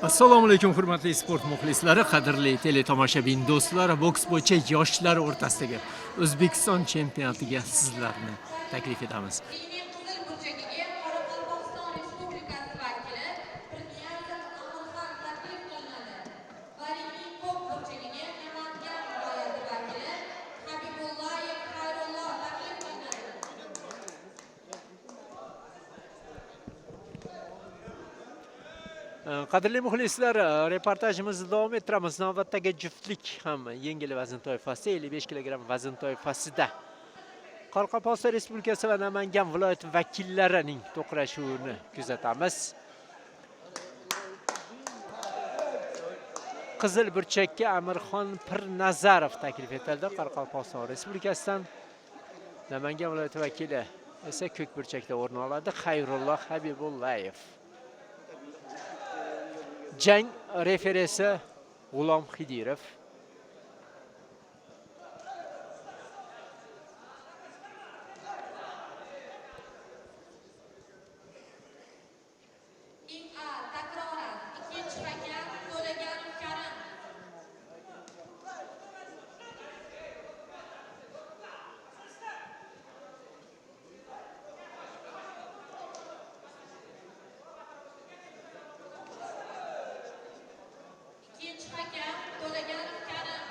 Assalomu alaykum, hurmatli sport muxlislari, qadrli teletomoshabin do'stlar. Boks bo'yicha yoshlar o'rtasidagi O'zbekiston chempionatiga sizlarni taklif etamiz. Ringning qizil burchagiga Qoraqalpog'iston Respublikasi vakili Pirniyazov Amirxon taklif qilinadi va ringning ko'k burchagiga Namangan viloyati vakili Habibullayev Xayrullo taklif qilinadi. Qadrli muxlislar, reportajimizni davom ettiramiz. Navbatdagi juftlik ham yengil vazn toifasida, 55 kg vazn toifasida Qoraqalpog'iston Respublikasi va Namangan viloyati vakillarining to'qnashuvini kuzatamiz. Qizil burchakka Amirxon Pirnazarov taklif etildi Qoraqalpog'iston Respublikasidan. Namangan viloyati vakili esa ko'k burchakda o'rin oladi, Xayrulloh Habibullayev. Jang referisi G'ulom Xidirov. Ring A takroran ikkinchi hakam To'laganov Karim. Ikkinchi hakam To'laganov Karim.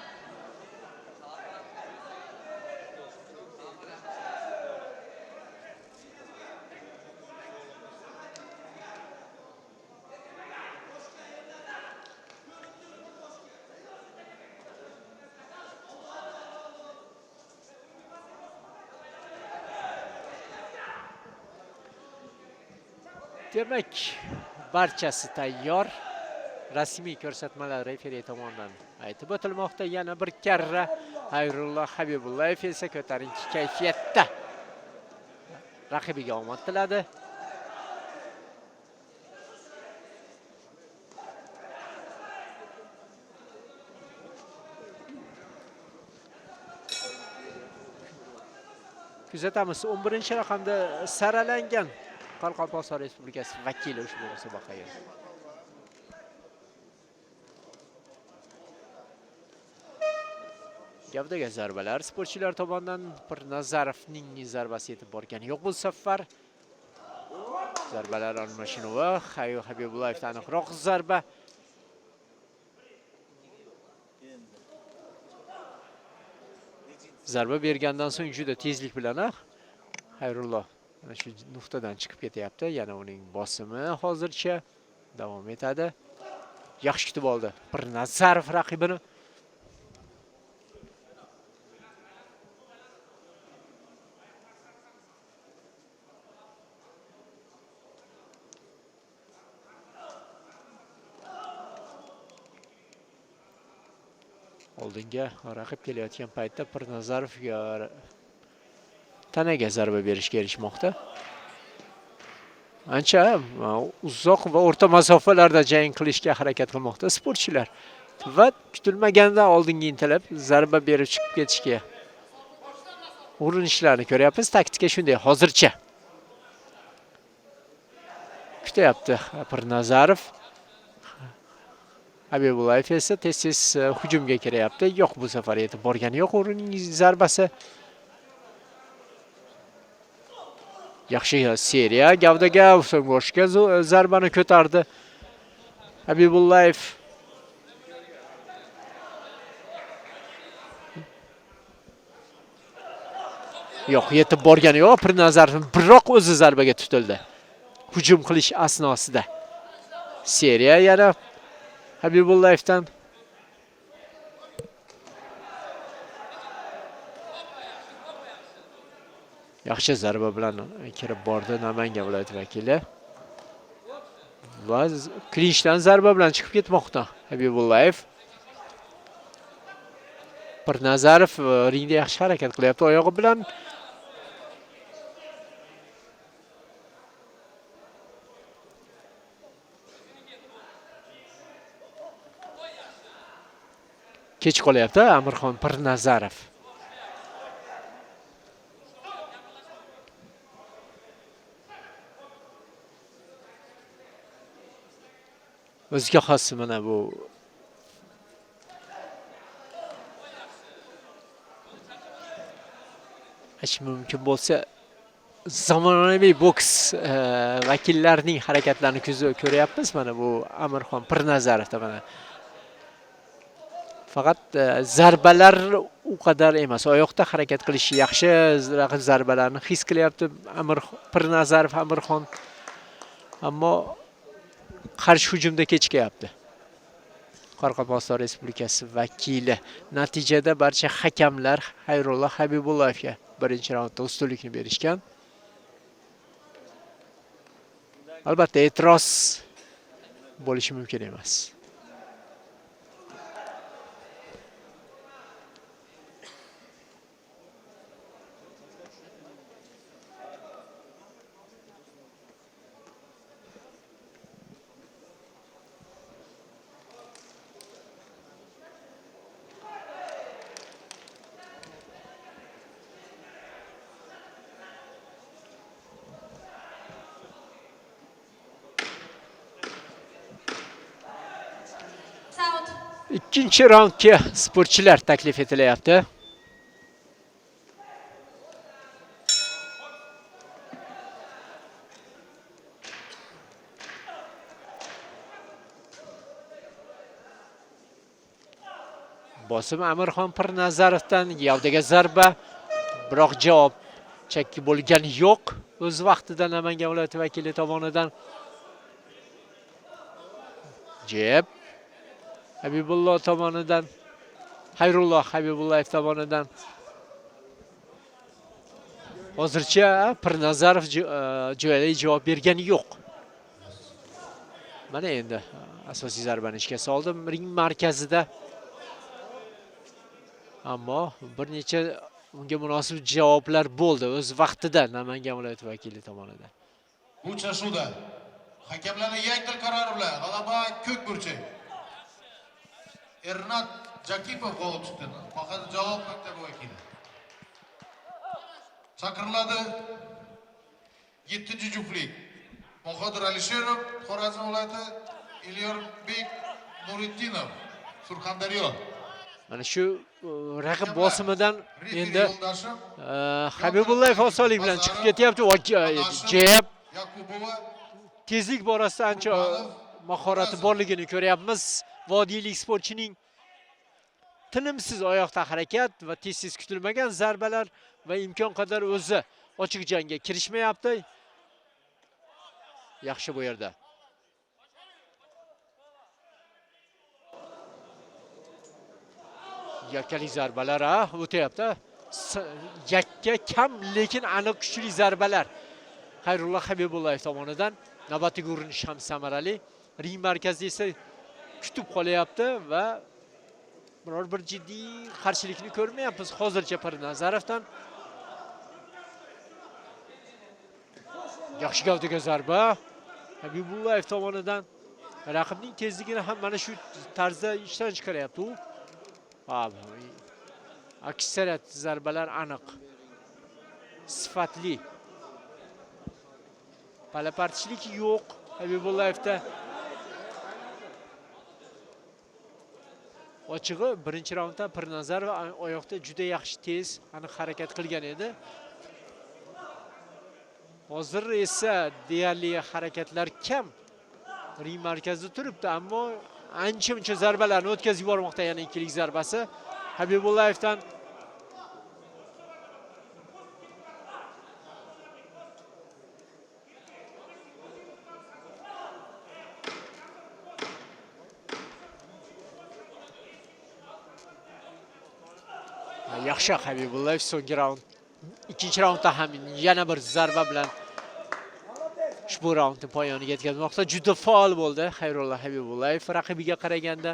Demak, barchasi tayyor. Rasmiy ko'rsatmalar referi tomonidan aytib o'tilmoqda. Yana bir karra Xayrulloh Habibullayev esa ko'tarinki kayfiyatda raqibiga omad tiladi. Kuzatamiz, 11 raqamda saralangan Qoraqalpog'iston Respublikasi vakili ushbu musobaqaga. Gavdaga zarbalar sportchilar tomonidan. Pirnazarovning zarbasi yetib borgani yo'q bu safar. Zarbalar almashinuvi, Xayo Habibullayevdan aniqroq zarba. Zarba bergandan so'ng juda tezlik bilan Xayrulloh mana shu nuqtadan chiqib ketyapti. Yana uning bosimi hozircha davom etadi. Yaxshi kutib oldi Pirnazarov raqibini. Oldinga raqib kelayotgan paytda Pirnazarov tanaga zarba berishga erishmoqda. Ancha uzoq va o'rta masofalarda jang qilishga harakat qilmoqda sportchilar. Va kutilmaganda oldinga intilib zarba berib chiqib ketishga urinishlarni ko'ryapmiz. Taktika shunday hozircha. Kutyapti Pirnazarov. Habibullayev esa tez-tez hujumga kiryapti. Yo'q, bu safar yetib borgani yo'q o'rining zarbasi. Yaxshi seriya gavdaga, so'ng boshga zarbani ko'tardi Habibullayev. Yo'q, yetib borgani yo'q. Pirnazarov biroq o'zi zarbaga tutildi. Hujum qilish asnosida. Seriya yana Habibullayevdan. Yaxshi zarba bilan kirib bordi Namangan viloyati vakili. Va klinchdan zarba bilan chiqib ketmoqda Habibullayev. Pirnazarov ringda yaxshi harakat qilyapti oyog'i bilan. Kech qolyapti Amirxon Pirnazarov. O'ziga xos mana bu aytish mumkin bo'lsa zamonaviy boks vakillarining harakatlarini ko'ryapmiz. Mana bu Amirxon Pirnazarovda mana. Faqat zarbalar u qadar emas. Oyoqda harakat qilishi yaxshi, raqib zarbalarni his qilyapti Pirnazarov Amirxon. Ammo qarshi hujumda kechikyapti. Qoraqalpog'iston Respublikasi vakili. Natijada barcha hakamlar Xayrullo Habibullayevga birinchi raundda ustunlikni berishgan. Albatta e'tiroz bo'lishi mumkin emas. Ikkinchi raundga sportchilar taklif etilyapti. Bosim Amirxon Pirnazarovdan gavdaga zarba, biroq javob chakki bo'lgani yo'q o'z vaqtida Namangan viloyati vakili tomonidan. Jeb Habibullo tomonidan, Xayrullo Habibullayev tomonidan. Hozircha Pirnazarov jo'yali javob bergani yo'q. Mana endi asosiy zarbani ishga soldi ring markazida. Ammo bir necha unga munosib javoblar bo'ldi o'z vaqtida Namangan viloyati vakili tomonidan. Bu uchrashuvda hakamlarning yakdil qarori bilan g'alaba ko'k burchak Ernat Jakipov gol tutdi. Faqat javob maktabi vakili. Chaqiriladi 7-juftlik. Bahodir Alisherov, Xorazm viloyati, Elyorbek Nuriddinov, Surxondaryo. Mana shu raqib bosimidan endi Habibullayev osonlik bilan chiqib ketyapti. Jeb tezlik borasida ancha mahorati borligini ko'ryapmiz. Vodiylik sportchining tinimsiz oyoqda harakat va tez-tez kutilmagan zarbalar va imkon qadar o'zi ochiq jangga kirishmayapti. Yaxshi bu yerda. Yakkalik zarbalar o'tyapti. Yakka kam, lekin aniq kuchli zarbalar Xayrullo Habibullayev tomonidan. Navbatdagi urinish ham samarali. Ring markazida esa kutib qolyapti va biror bir jiddiy qarshilikni ko'rmayapmiz hozircha Pirnazarovdan. Yaxshi gavdaga zarba Habibullayev tomonidan. Raqibning tezligini ham mana shu tarzda ishdan chiqaryapti u. Aksariyat zarbalar aniq, sifatli. Palapartishlik yo'q Habibullayevda. Ochig'i birinchi raundda Pirnazarov oyoqda juda yaxshi tez aniq harakat qilgan edi. Hozir esa deyarli harakatlar kam. Ring markazida turibdi, ammo ancha-muncha zarbalarni o'tkazib yubormoqda. Yana ikkilik zarbasi Habibullayevdan. Yaxshi Habibullayev so'nggi raund, ikkinchi raundda ham yana bir zarba bilan ushbu raundni poyoniga yetkazmoqda. Juda faol bo'ldi Xayrullo Habibullayev raqibiga qaraganda.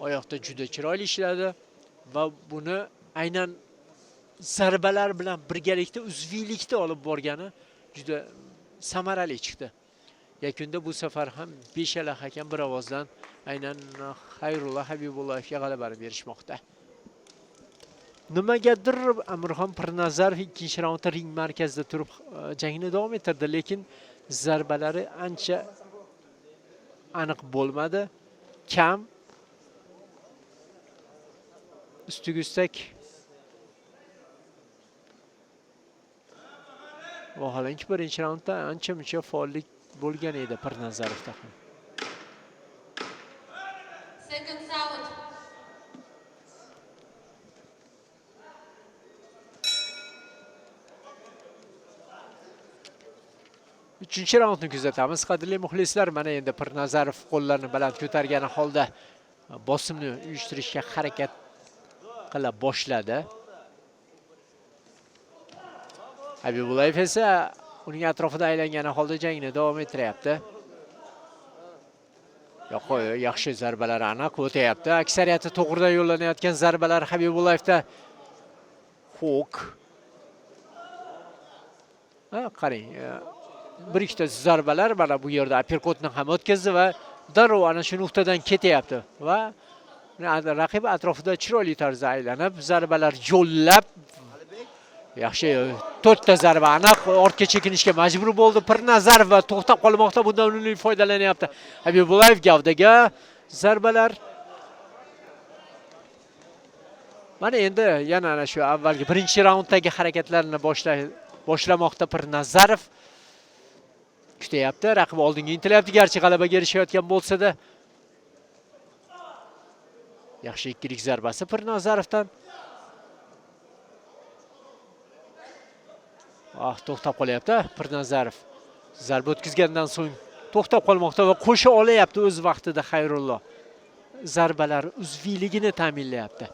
Oyoqda juda chiroyli ishladi va buni aynan zarbalar bilan birgalikda uzviylikda olib borgani juda samarali chiqdi. Yakunda bu safar ham beshala hakam bir ovozdan aynan Xayrullo Habibullayevga g'alabani berishmoqda. Nimagadir Amirxon Pirnazarov ikkinchi raundda ring markazida turib jangni davom ettirdi, lekin zarbalari ancha aniq bo'lmadi. Kam. Ustiga ustak vaholanki birinchi raundda ancha-muncha faollik bo'lgan edi Pirnazarovda ham. Seconds out. Uchinchi raundni kuzatamiz, qadrli muxlislar. Mana endi Pirnazarov qo'llarini baland ko'targani holda bosimni uyushtirishga harakat qila boshladi. Habibullayev esa uning atrofida aylangani holda jangni davom ettiryapti. Yo'q, yaxshi zarbalar aniq o'tayapti. Aksariyati to'g'ridan yo'llanayotgan zarbalar Habibullayevda. Hook. Ha, qarang, bir ikkita zarbalar mana bu yerda uppercutni ham o'tkazdi va darrov ana shu nuqtadan ketyapti va raqib atrofida chiroyli tarzda aylanib zarbalar yo'llab yaxshi 4 ta zarba aniq ortga chekinishga majbur bo'ldi Pirnazarov va to'xtab qolmoqda, bundan unumli foydalanyapti Habibullayev. Gavdaga zarbalar. Mana endi yana ana shu avvalgi birinchi raunddagi harakatlarni boshlamoqda Pirnazarov. Kutyapti, raqib oldinga intilyapti, garchi g'alabaga erishayotgan bo'lsa-da. Yaxshi ikkilik zarbasi Pirnazarovdan. Ah, to'xtab qolyapti Pirnazarov. Zarba o'tkazgandan so'ng to'xtab qolmoqda va qo'sha olyapti o'z vaqtida Xayrullo. Zarbalar uzviyligini ta'minlayapti.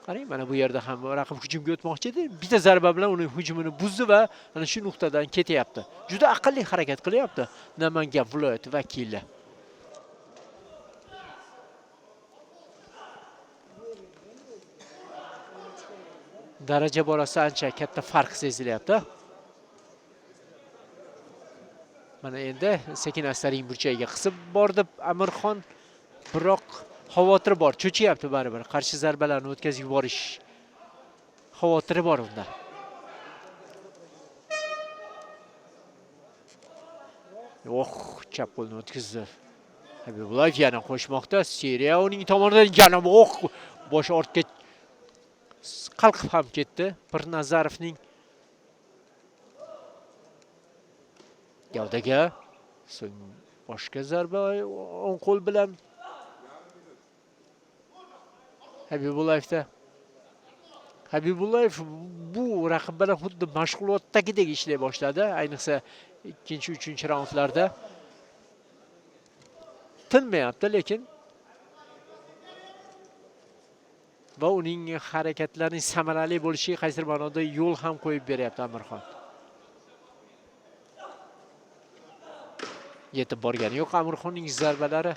Qarang, mana bu yerda ham raqib hujumga o'tmoqchi edi. Bitta zarba bilan uning hujumini buzdi va ana shu nuqtadan ketyapti. Juda aqlli harakat qilyapti Namangan viloyati vakili. Daraja borasida ancha katta farq sezilyapti. Mana endi sekin asta ring burchagiga qisib bordi Amirxon, biroq xavotir bor, cho'chiyapti baribir. Qarshi zarbalarni o'tkazib yuborish xavotiri bor unda. Oh, chap qo'lni o'tkazdi. Habibullayev yana qo'shmoqda. Seriya uning tomonidan yana oh, bosh ortga qalqib ham ketdi Pirnazarovning. Gavdaga so'ng boshqa zarba o'ng qo'l bilan Habibullayevda. Habibullayev bu raqib bilan xuddi mashg'ulotdagidek ishlay boshladi, ayniqsa ikkinchi, uchinchi raundlarda. Tinmayapti lekin va uning harakatlarining samarali bo'lishiga qaysidir ma'noda yo'l ham qo'yib beryapti Amirxon. Yetib borgani yo'q Amirxonning zarbalari.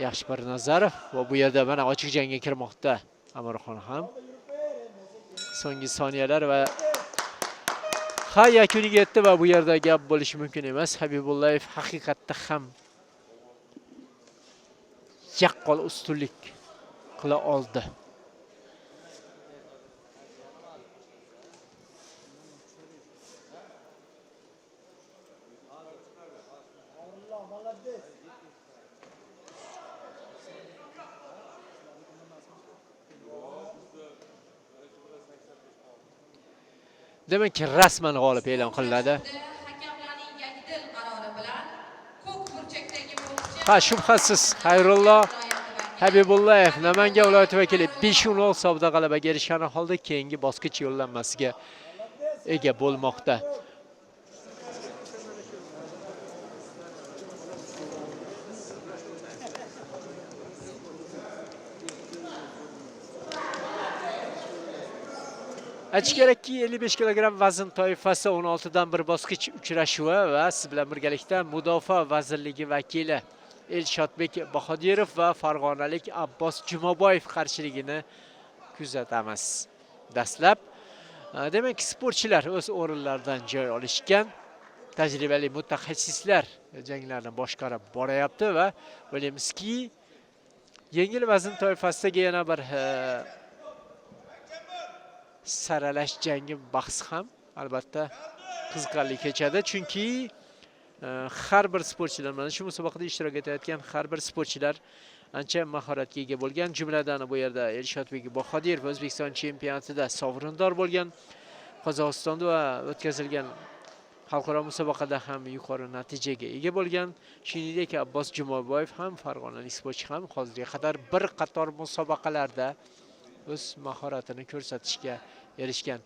Yaxshi Pirnazarov va bu yerda mana ochiq jangga kirmoqda Amirxon ham. So'nggi soniyalar va ha, yakuniga yetdi va bu yerda gap bo'lishi mumkin emas. Habibullayev haqiqatda ham yaqqol ustunlik qila oldi. Demak, rasman g'olib e'lon qilinadi. Hakamlarning yakdil qarori bilan ko'k burchakdagi bokschi Ha, shubhasiz Xayrullo Habibullayev Namangan viloyati vakili 5-0 hisobida g'alabaga erishgan holda keyingi bosqich yo'llanmasiga ega bo'lmoqda. Aytish kerakki, 55 kilogramm vazn toifasi 16dan bir bosqich uchrashuvi va siz bilan birgalikda Mudofaa vazirligi vakili Elshodbek Bahodirov va farg'onalik Abbos Jumaboyev qarshiligini kuzatamiz. Dastlab, demak, sportchilar o'z o'rinlaridan joy olishgan. Tajribali mutaxassislar janglarni boshqarib borayapti va o'ylaymizki, yengil vazn toifasidagi yana bir saralash jangi bahsi ham albatta qiziqarli kechadi, chunki Har bir sportchilar, mana shu musobaqada ishtirok etayotgan har bir sportchilar ancha mahoratga ega bo'lgan. Jumladan bu yerda Elshodbek Bahodirov O'zbekiston chempionatida sovrindor bo'lgan. Qozog'istonda va o'tkazilgan xalqaro musobaqada ham yuqori natijaga ega bo'lgan. Shuningdek, Abbos Jumaboyev ham, farg'onalik sportchi ham hozirga qadar bir qator musobaqalarda o'z mahoratini ko'rsatishga erishgan.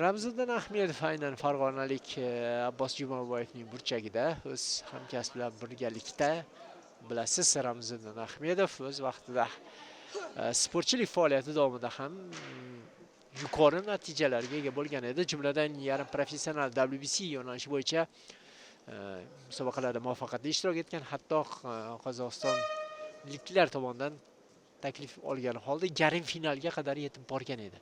Ramziddin Ahmedov aynan farg'onalik Abbos Jumaboyevning burchagida o'z hamkasbi bilan birgalikda, bilasiz, Ramziddin Ahmedov o'z vaqtida sportchilik faoliyati davomida ham yuqori natijalarga ega bo'lgan edi. Jumladan, yarim professional WBC yo'nalishi bo'yicha musobaqalarda muvaffaqiyatli ishtirok etgan, hatto qozog'istonliklar tomonidan taklif olgan holda yarim finalga qadar yetib borgan edi.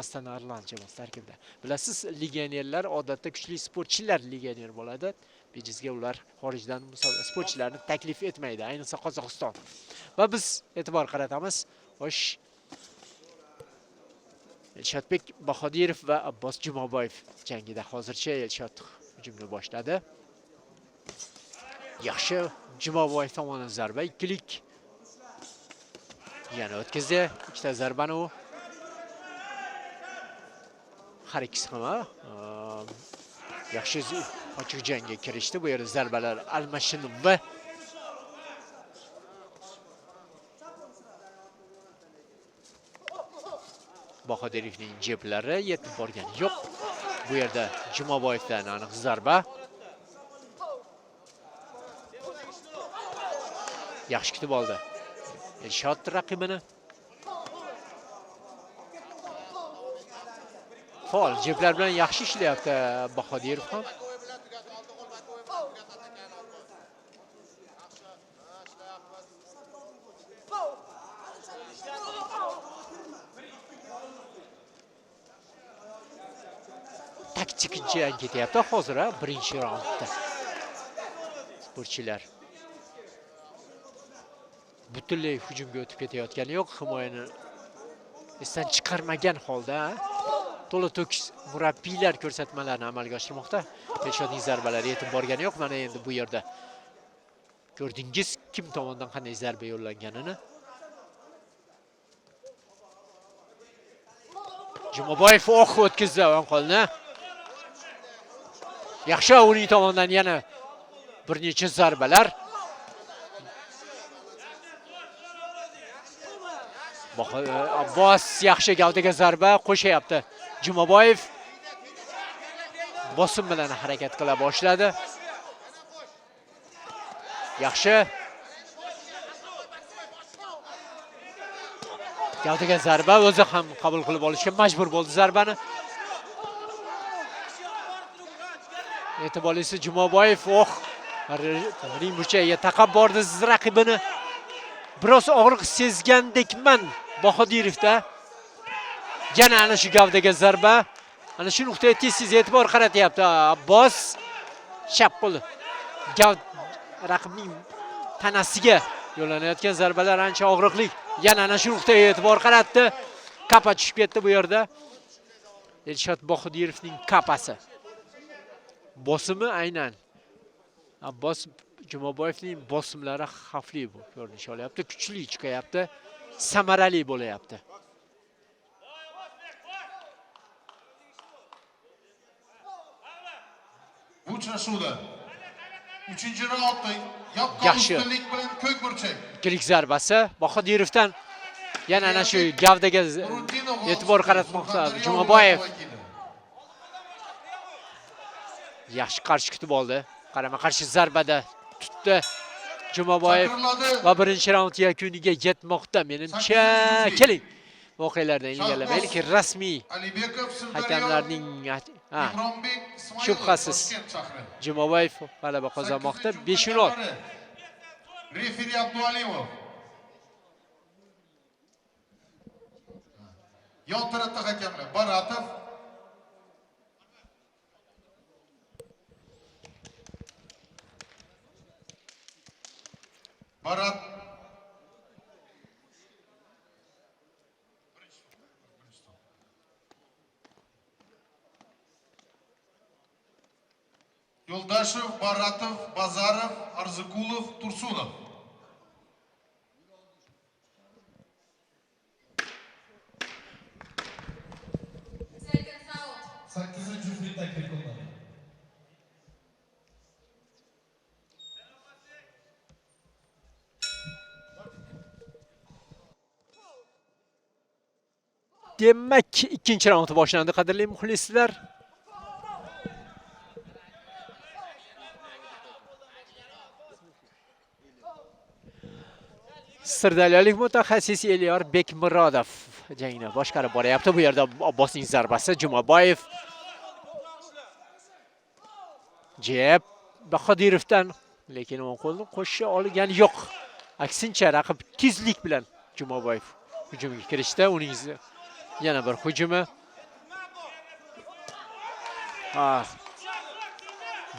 Astana Arlan jamoasi tarkibida. Bilasiz, legionerlar odatda kuchli sportchilar legioner bo'ladi. Bejizga ular xorijdan sportchilarni taklif etmaydi, ayniqsa Qozog'iston. Va biz e'tibor qaratamiz. Xo'sh, Elshodbek Bahodirov va Abbos Jumaboyev jangida hozircha Elshod hujumni boshladi. Yaxshi Jumaboyev tomonidan zarba, ikkilik. Yana o'tkazdi ikkita zarbani u. Har ikkisi ham yaxshi ochiq jangga kirishdi. Bu yerda zarbalar almashinuvi. Bahodirovning jeblari yetib borgani yo'q. Bu yerda Jumaboyevdan aniq zarba. Yaxshi kutib oldi Elshod raqibini. Faol jeblar bilan yaxshi ishlayapti Bahodirov ham. Taktik jang ketyapti hozir, birinchi raundda. Sportchilar butunlay hujumga o'tib ketayotgani yo'q, himoyani esdan chiqarmagan holda to'la to'kis murabbiylar ko'rsatmalarini amalga oshirmoqda. Elshodning zarbalari yetib borgani yo'q. Mana endi bu yerda ko'rdingiz kim tomonidan qanday zarba yo'llanganini. Jumaboyev o'q o'tkazdi o'ng qo'lni. Yaxshi, uning tomonidan yana bir necha zarbalar. Abbos yaxshi gavdaga zarba qo'shayapti. Jumaboyev bosim bilan harakat qila boshladi. Yaxshi. Gavdaga zarba, o'zi ham qabul qilib olishga majbur bo'ldi zarbani. E'tiborlisi Jumaboyev ring burchagiga taqab bordi raqibini. Biroz og'riq sezgandekman Bahodirovda. Yana ana shu gavdaga zarba. Ana shu nuqtaga tez-tez e'tibor qaratyapti Abbos. Chap qo'li raqibning tanasiga yo'llanayotgan zarbalar ancha og'riqli. Yana ana shu nuqtaga e'tibor qaratdi. Kapa tushib ketdi bu yerda. Elshod Bahodirovning kapasi. Bosimi aynan Abbos Jumaboyevning bosimlari xavfli bu ko'rinish olyapti, kuchli chiqayapti, samarali bo'layapti. Bu uchrashuvda 3-raundda yaqqol ustunlik bilan ko'k burchak. Ikkilik zarbasi Bahodirovdan yana ana shu gavdaga e'tibor qaratmoqda Jumaboyev. Yaxshi qarshi kutib oldi. Qarama-qarshi zarbada tutdi Jumaboyev va birinchi raund yakuniga yetmoqda menimcha. Keling, voqealardan ilgarilamaylik. Rasmiy hakamlarning shubhasiz Jumaboyev g'alaba qozonmoqda. 5-0. Referi Abdualimov. Yon tarafda hakamlar Baratov, Barat Yo'ldashev, Baratov, Bazarov, Arzikulov, Tursunov. Seconds out. 8 juftlik taklif qilinadi. Demak, ikkinchi raund boshlandi, qadrli muxlislar. Sirdaryolik mutaxassis Elyor Bekmurodov jangni boshqarib boryapti. Bu yerda Abbosning zarbasi, Jumaboyev. Jeb Bahodirovdan, lekin o'ng qo'lni qo'sha olgani yo'q. Aksincha raqib tezlik bilan Jumaboyev hujumga kirishdi. Uning yana bir hujumi.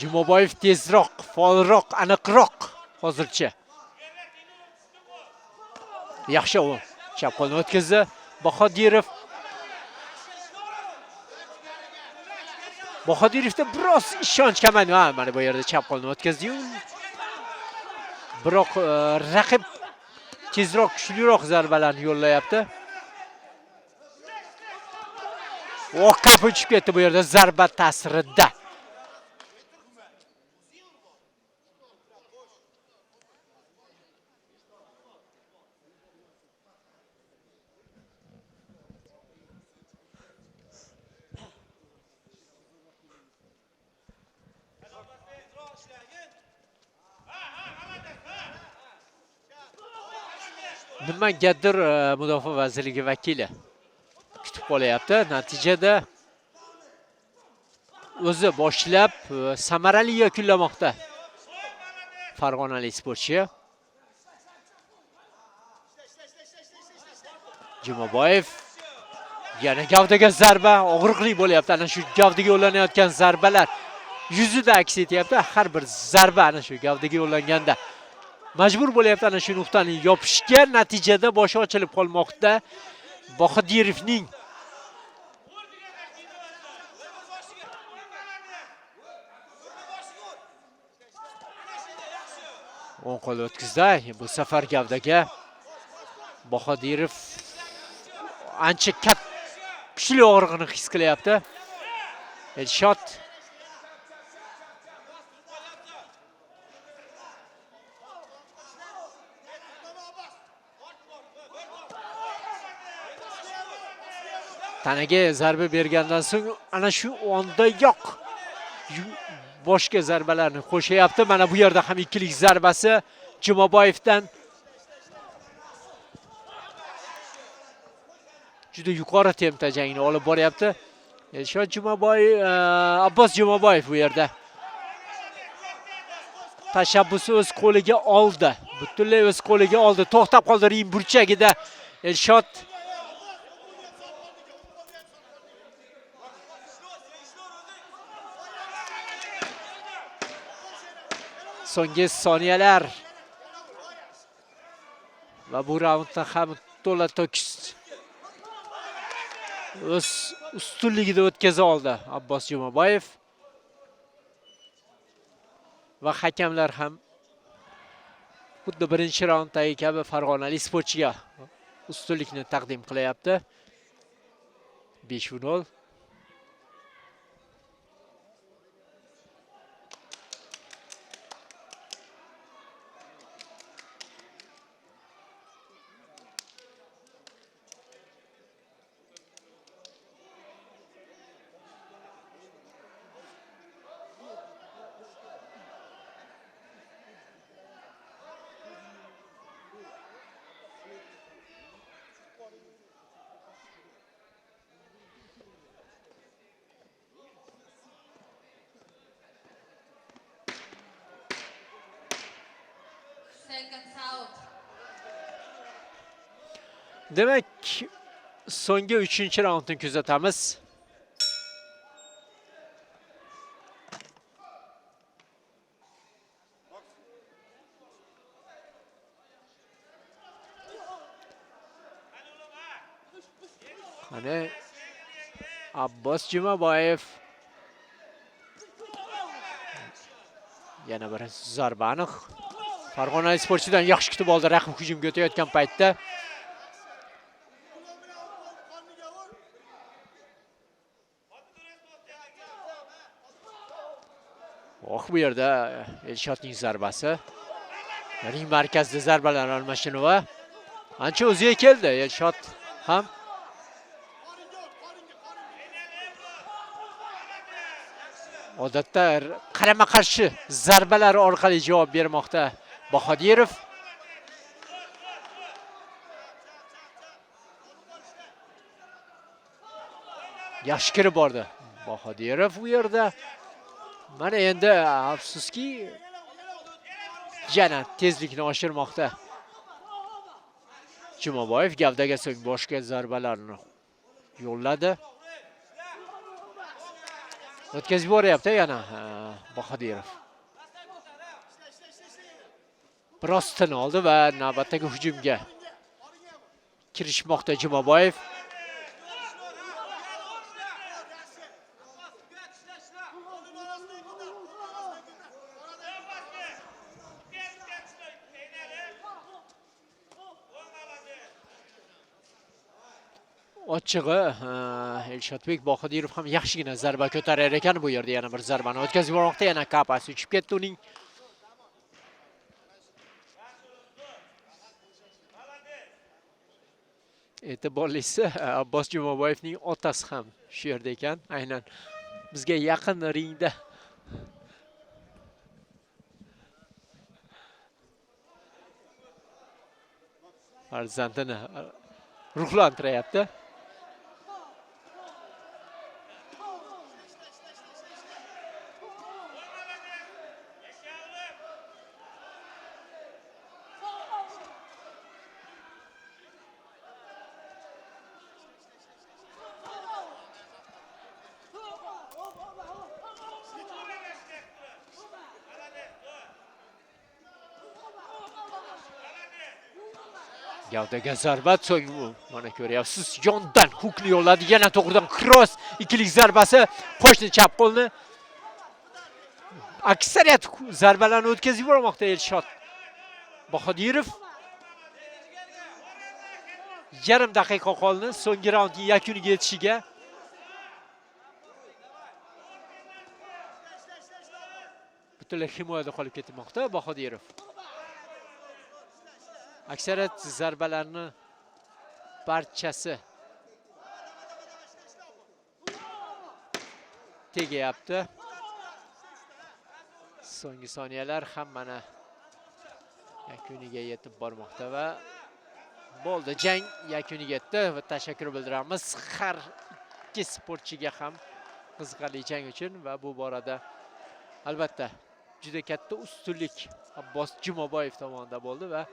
Jumaboyev tezroq, faolroq, aniqroq hozircha. Yaxshi u chap qo'lni o'tkazdi Bahodirov. Bahodirovda biroz ishonch kamaydi. Ha, mana bu yerda chap qo'lni o'tkazdi-yu. Biroq raqib tezroq, kuchliroq zarbalarni yo'llayapti. O, kap uchib ketdi bu yerda zarba ta'sirida. Nimagadir Mudofaa vazirligi vakili kutib qolyapti. Natijada o'zi boshlab samarali yakunlamoqda farg'onalik sportchi. Jumaboyev yana gavdaga zarba, og'riqli bo'lyapti. Ana shu gavdaga yo'llanayotgan zarbalar yuzida aks etyapti. Har bir zarba ana shu gavdaga yo'llanganda majbur bo'lyapti ana shu nuqtani yopishga. Natijada boshi ochilib qolmoqda Bahodirovning. O'ng qo'l o'tkazdi bu safar gavdaga. Bahodirov ancha kuchli og'riqni his qilyapti. Elshod tanaga zarba bergandan so'ng ana shu ondayoq boshga zarbalarni qo'shyapti. Mana bu yerda ham ikkilik zarbasi Jumaboyevdan. Juda yuqori tempda jangni olib boryapti. Elshod Jumaboyev, Abbos Jumaboyev bu yerda tashabbusni o'z qo'liga oldi. Butunlay o'z qo'liga oldi. To'xtab qoldi ring burchagida Elshod. So'nggi soniyalar va bu raundda ham to'la to'kis o'z ustunligida o'tkaza oldi Abbos Jumaboyev va hakamlar ham xuddi birinchi raunddagi kabi farg'onalik sportchiga ustunlikni taqdim qilyapti. 5-0. Demak, so'nggi 3-raundni kuzatamiz. Qani Abbos Jumaboyev. Yana bir zarbani Farg'onalik sportchidan yaxshi kutib oldi raqib hujumga o'tayotgan paytda. Oh, bu yerda Elshotning zarbasi. Ring markazida zarbalar almashinuvi. Ancha o'ziga keldi Elshot ham. Odatda qarama-qarshi zarbalar orqali javob bermoqda Bahodirov. Yaxshi kirib bordi Bahodirov bu yerda. Mana endi afsuski yana tezlikni oshirmoqda Jumaboyev. Gavdaga so'ng boshga zarbalarni yo'lladi. O'tkazib yuboryapti yana Bahodirov. Biroz tin oldi va navbatdagi hujumga kirishmoqda Jumaboyev. Ochig'i Elshotbek Bahodirov ham yaxshigina zarba ko'tarar ekan. Bu yerda yana bir zarbani o'tkazib yubormoqda. Yana kapasi uchib ketdi uning. E'tiborlisi Abbos Jumaboyevning otasi ham shu yerda ekan. Aynan bizga yaqin ringda. Farzandini ruhlantiryapti. Gavdaga zarba, so'ng mana ko'ryapsiz, yondan hukni yo'lladi, yana to'g'ridan cross, ikkilik zarbasi, qo'shni chap qo'lni. Aksariyat zarbalarni o'tkazib yubormoqda Elshot Bahodirov. Yarim daqiqa qoldi so'nggi raundning yakuniga yetishiga. Butunlay himoyada qolib ketmoqda Bahodirov. Aksariyat zarbalarni barchasi tegyapti. So'nggi soniyalar ham mana yakuniga yetib bormoqda va bo'ldi, jang yakuniga yetdi va tashakkur bildiramiz har ikki sportchiga ham qiziqarli jang uchun va bu borada albatta juda katta ustunlik Abbos Jumaboyev tomonidan bo'ldi va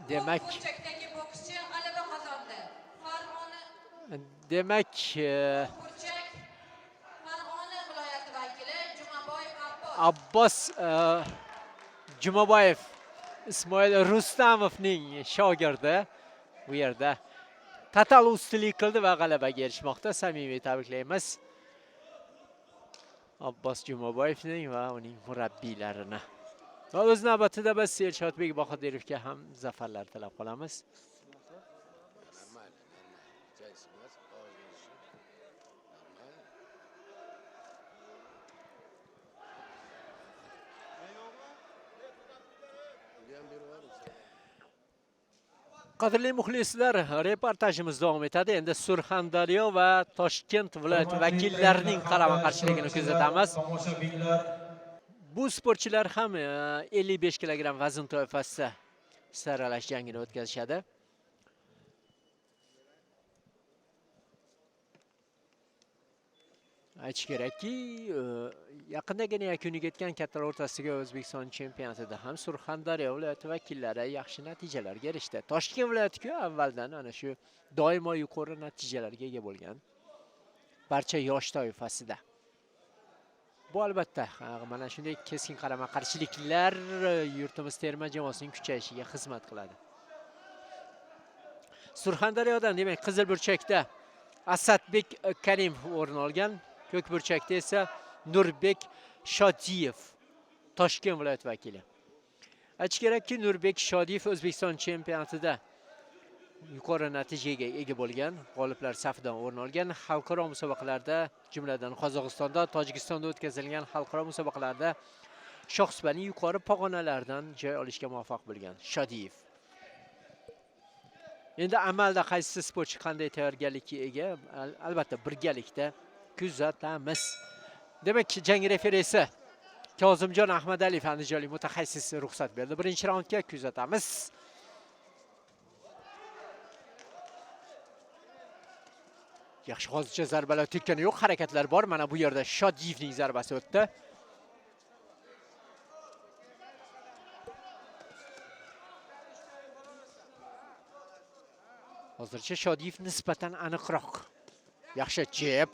demak bokschi g'alaba qozondi. Demak, Farg'ona viloyati vakili Jumaboyev Abbos Jumaboyev Ismoil Rustamovning shogirdi bu yerda total ustunlik qildi va g'alabaga erishmoqda. Samimiy tabriklaymiz Abbos Jumaboyevning va uning murabbiylarini. Va o'z navbatida biz Elshotbek Bahodirovga ham zafarlar tilab qolamiz. Qadrli muxlislar, reportajimiz davom etadi. Endi Surxondaryo va Toshkent viloyati vakillarining qarama-qarshiligini kuzatamiz. Bu sportchilar ham 55 kilogramm vazn toifasida saralash jangini o'tkazishadi. Aytish kerakki, yaqindagina yakuniga yetgan kattalar o'rtasidagi O'zbekiston chempionatida ham Surxondaryo viloyati vakillari yaxshi natijalarga erishdi. Toshkent viloyati-ku avvaldan ana shu doimo yuqori natijalarga ega bo'lgan barcha yosh toifasida. Bu albatta mana shunday keskin qarama-qarshiliklar yurtimiz terma jamoasining kuchayishiga xizmat qiladi. Surxondaryodan demak qizil burchakda Asadbek Karimov o'rin olgan, ko'k burchakda esa Nurbek Shodiyev, Toshkent viloyati vakili. Aytish kerakki, Nurbek Shodiyev O'zbekiston chempionatida yuqori natijaga ega bo'lgan, g'oliblar safidan o'rin olgan, xalqaro musobaqalarda, jumladan Qozog'istonda, Tojikistonda o'tkazilgan xalqaro musobaqalarda shohsupaning yuqori pog'onalaridan joy olishga muvaffaq bo'lgan Shodiyev. Endi amalda qaysi sportchi qanday tayyorgarlikka ega, albatta birgalikda kuzatamiz. Demak, jang referisi Kozimjon Ahmadaliyev andijonlik mutaxassis ruxsat berdi. Birinchi raundga kuzatamiz. Yaxshi, hozircha zarbalar tekkani yo'q, harakatlar bor. Mana bu yerda Shodiyevning zarbasi o'tdi. Hozircha Shodiyev nisbatan aniqroq. Yaxshi jeb.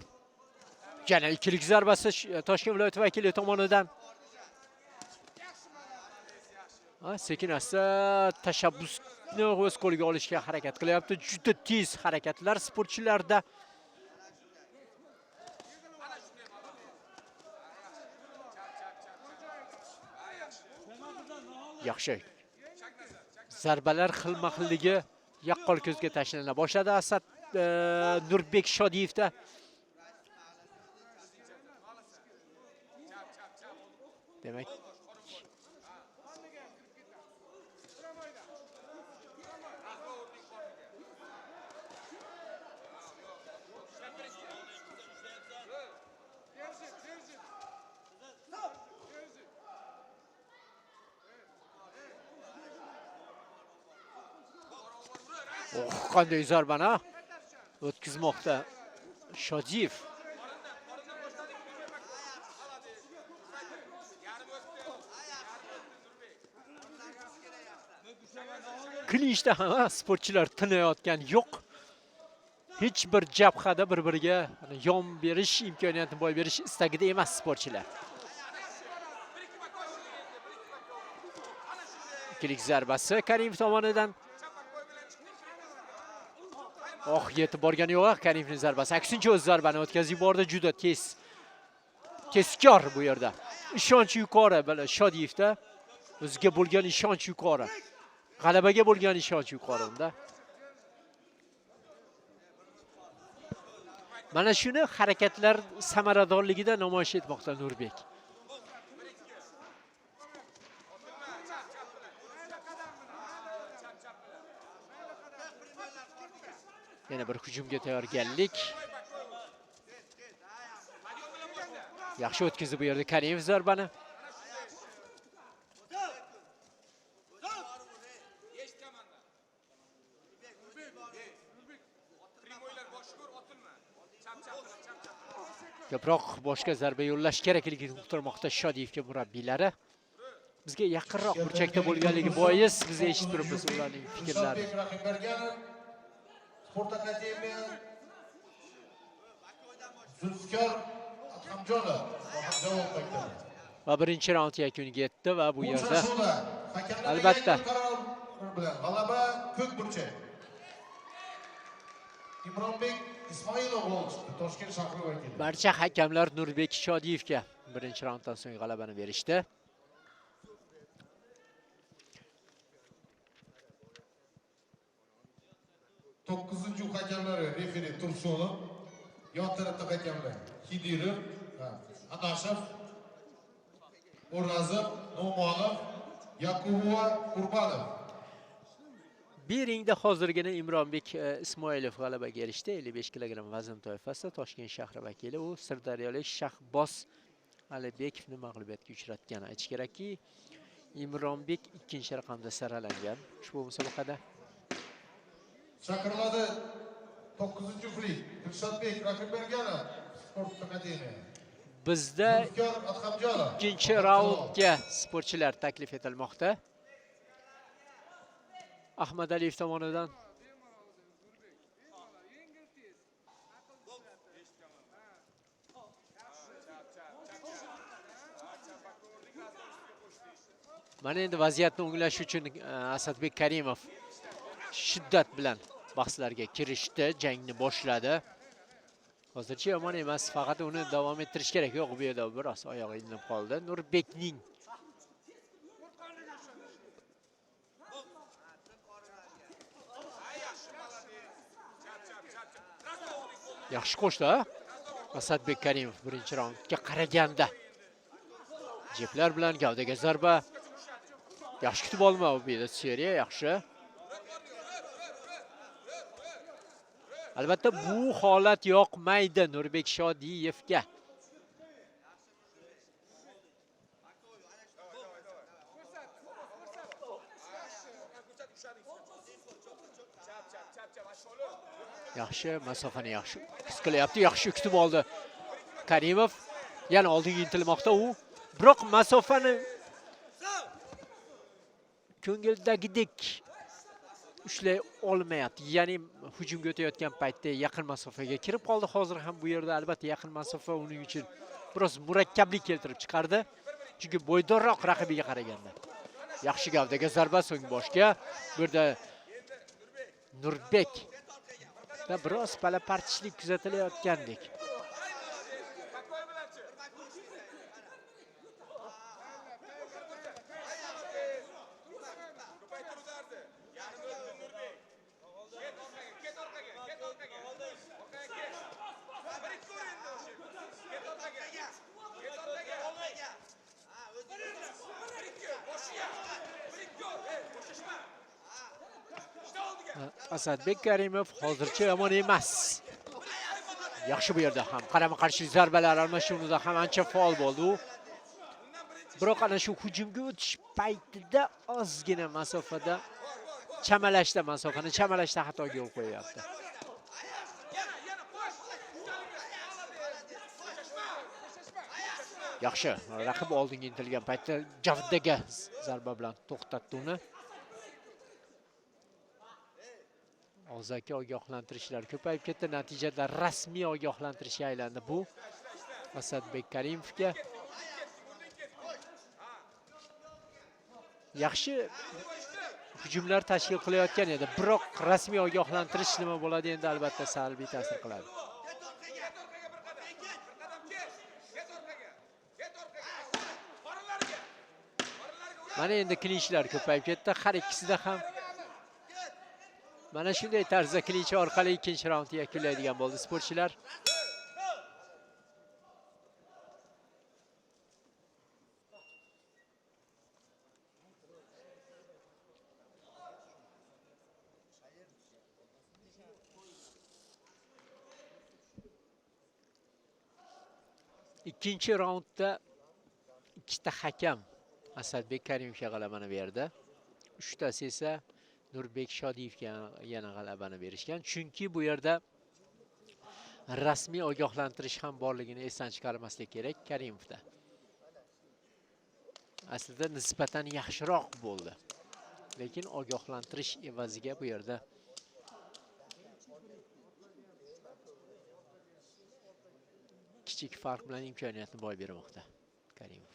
Yana ikkilik zarbasi Toshkent viloyati vakili tomonidan. Sekin asta tashabbusni o'z qo'liga olishga harakat qilyapti. Juda tez harakatlar sportchilarda. Yaxshi. Zarbalar xilma-xilligi yaqqol ko'zga tashlana boshladi Asad Nurbek Shodiyevda. Demak, oh, qanday zarbani o'tkazmoqda Shodiyev. Klinchda ham sportchilar tinayotgan yo'q. Hech bir jabhada bir-biriga yon berish imkoniyatini boy berish istagida emas sportchilar. Ikkilik zarbasi Karimov tomonidan. Oh, yetib borgani yo'q Karimovning zarbasi. Aksincha o'z zarbani o'tkazib yubordi, juda tez. Tezkor bu yerda. Ishonch yuqori Shodiyevda. O'ziga bo'lgan ishonch yuqori. G'alabaga bo'lgan ishonch yuqori unda. Mana shuni harakatlar samaradorligida namoyish etmoqda Nurbek. Yana bir hujumga tayyorgarlik. Yaxshi o'tkazdi bu yerda Karimov zarbani. Ko'proq boshqa zarba yo'llash kerakligini uqtirmoqda Shodiyevga murabbiylari. Bizga yaqinroq burchakda bo'lganligi bois biz eshitib turibmiz ularning fikrlarini. Sport akademiya Zulfikor Adhamjonov maktabi. Va birinchi raund yakuniga yetdi va bu yerda albatta bilan g'alaba ko'k burchak. Imronbek Ismoilov gol chiqdi, Toshkent shahri vakili. Barcha hakamlar Nurbek Shodiyevga birinchi raunddan so'ng g'alabani berishdi. To'qqizinchi hakamlari referi Tursunov, yon tarafda hakamlar Hidirov, Adashev, O'razov, No'monov, Yakubova, Qurbanov. Bir ringda hozirgina Imronbek Ismoilov g'alabaga erishdi. 55 kilogramm vazn toifasida Toshkent shahri vakili, u sirdaryolik Shahboz Alibekovni mag'lubiyatga uchratgan. Aytish kerakki, Imronbek ikkinchi raqamda saralangan ushbu musobaqada. Chaqiriladi 9-juftlik Dilshodbek Rahimberganov, Sport akademiya. Bizda ikkinchi raundga sportchilar taklif etilmoqda. Ahmadaliyev tomonidan. Mana endi vaziyatni o'nglash uchun Asadbek Karimov shiddat bilan bahslarga kirishdi, jangni boshladi. Hozircha yomon emas, faqat uni davom ettirish kerak. Yo'q, bu yerda biroz oyog'i ilinib qoldi Nurbekning. Yaxshi qo'shdi Asadbek Karimov birinchi raundga qaraganda. Jeblar bilan gavdaga zarba. Yaxshi kutib olma bu yerda seriya, yaxshi. Albatta bu holat yoqmaydi Nurbek Shodiyevga. Yaxshi, masofani yaxshi his qilyapti, yaxshi kutib oldi Karimov. Yana oldinga intilmoqda u. Biroq masofani ko'ngildagidek ushlay olmayapti. Ya'ni hujumga o'tayotgan paytda yaqin masofaga kirib qoldi. Hozir ham bu yerda albatta yaqin masofa uning uchun biroz murakkablik keltirib chiqardi. Chunki bo'ydorroq raqibiga qaraganda. Yaxshi gavdaga zarba, so'ng boshga. Bu yerda Nurbek da biroz palapartishlik kuzatilayotgandek. Asadbek Karimov hozircha yomon emas. Yaxshi bu yerda ham qarama-qarshi zarbalar almashinuvida ham ancha faol bo'ldi u. Biroq ana shu hujumga o'tish paytida ozgina masofada chamalashda, masofani chamalashda xatoga yo'l qo'yapti. Yaxshi, raqib oldinga intilgan paytda gavdaga zarba bilan to'xtatdi uni. Og'zaki ogohlantirishlar ko'payib ketdi. Natijada rasmiy ogohlantirishga aylandi bu Asadbek Karimovga. Yaxshi hujumlar tashkil qilayotgan edi, biroq rasmiy ogohlantirish nima bo'ladi endi albatta salbiy ta'sir qiladi. Mana endi klinchlar ko'payib ketdi har ikkisida ham. Mana shunday tarzda klinch orqali ikkinchi raundni yakunlaydigan bo'ldi sportchilar. Ikkinchi raundda ikkita hakam Asadbek Karimovga g'alabani berdi. Uchtasi esa Nurbek Shodiyevga yana g'alabani berishgan. Chunki bu yerda rasmiy ogohlantirish ham borligini esdan chiqarmaslik kerak Karimovda. Aslida nisbatan yaxshiroq bo'ldi. Lekin ogohlantirish evaziga bu yerda kichik farq bilan imkoniyatni boy bermoqda Karimov.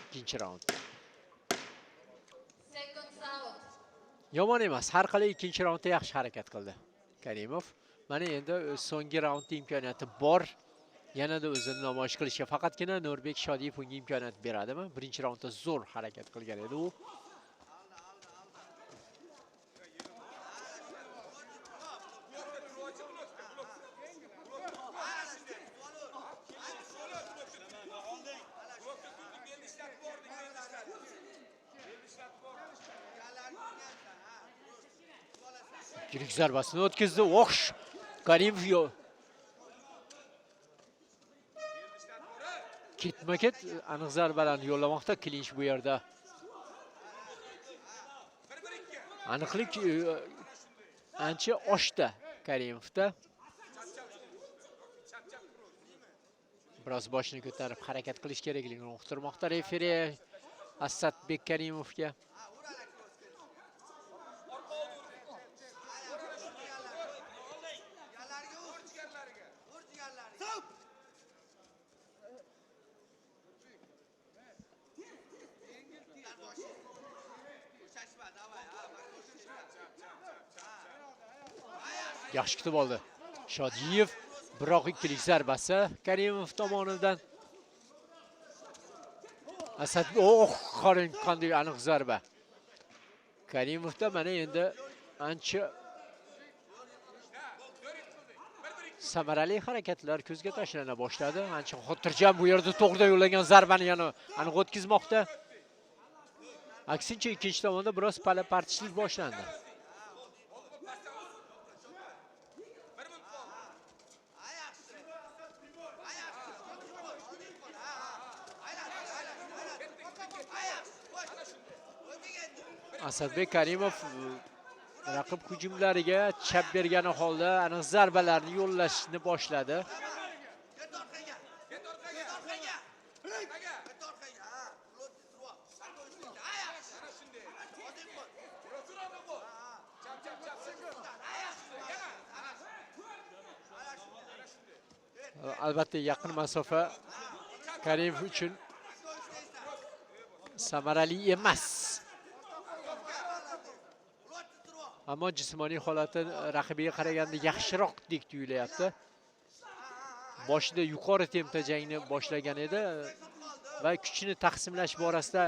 Ikkinchi raund. Yomon emas. Har qalay ikkinchi raundda yaxshi harakat qildi Karimov. Mana endi so'nggi raundda imkoniyati bor. Yanada o'zini namoyish qilishga. Faqatgina Nurbek Shodiyev unga imkoniyat beradimi? Birinchi raundda zo'r harakat qilgan edi u. Yirik zarbasini o'tkazdi. O'xsh Karimov yo'q. Ketma-ket aniq zarbalarni yo'llamoqda. Klinch bu yerda. Aniqlik ancha oshdi Karimovda. Biroz boshini ko'tarib harakat qilish kerakligini uqtirmoqda referi Asadbek Karimovga. Yaxshi kutib oldi Shodiyev, biroq ikkilik zarbasi Karimov tomonidan. Asad, oh, qarang qanday aniq zarba. Karimovda mana endi ancha samarali harakatlar ko'zga tashlana boshladi. Ancha xotirjam bu yerda to'g'ridan yo'llagan zarbani yana aniq o'tkazmoqda. Aksincha ikkinchi tomonda biroz pala-partishlik boshlandi. Asadbek Karimov raqib hujumlariga chap bergani holda aniq zarbalarni yo'llashni boshladi. Albatta yaqin masofa Karimov uchun samarali emas. Ammo jismoniy holati raqibiga qaraganda yaxshiroqdek tuyulyapti. Boshida yuqori tempda jangni boshlagan edi va kuchini taqsimlash borasida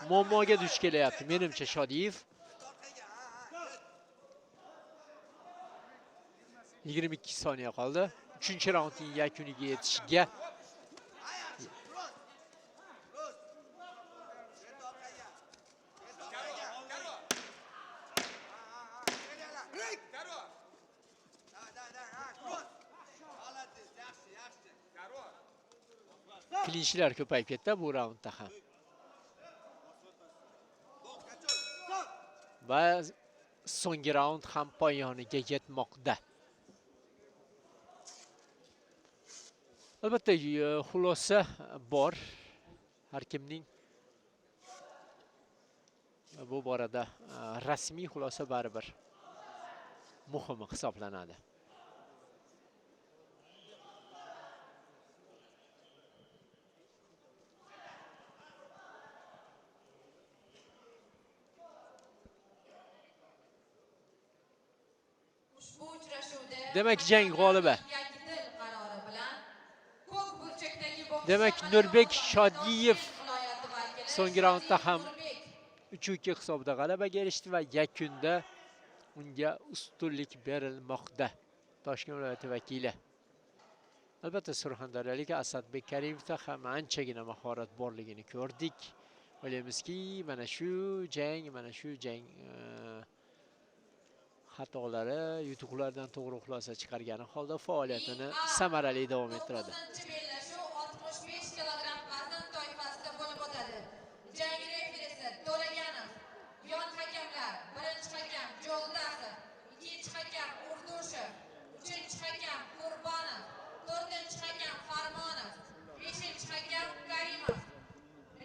muammoga duch kelyapti menimcha Shodiyev. 22 soniya qoldi. 3-raundning yakuniga yetishiga. Klinchlar ko'payib ketdi bu raundda ham. Va so'nggi raund ham poyoniga yetmoqda. Albatta xulosa bor. Har kimning bu borada rasmiy xulosa baribir muhimi hisoblanadi. Demak jang g'olibi. Demak Nurbek Shodiyev so'nggi raundda ham 3-2 hisobida g'alabaga erishdi va yakunda unga ustunlik berilmoqda. Toshkent viloyati vakili. Albatta Surxondaryolik Asadbek Karimovda ham anchagina mahorat borligini ko'rdik. O'ylaymizki, mana shu jang xatolari, yutuqlardan to'g'ri xulosa chiqargani holda faoliyatini samarali davom ettiradi. 9-bellashuv 65 kilogramm vazn toifasida bo'lib o'tadi. Jang referisi To'laganov, yon hakamlar, birinchi hakam Jo'ldasov, ikkinchi hakam Urdushev, uchinchi hakam Qurbonov, to'rtinchi hakam Farmonov, beshinchi hakam Karimov.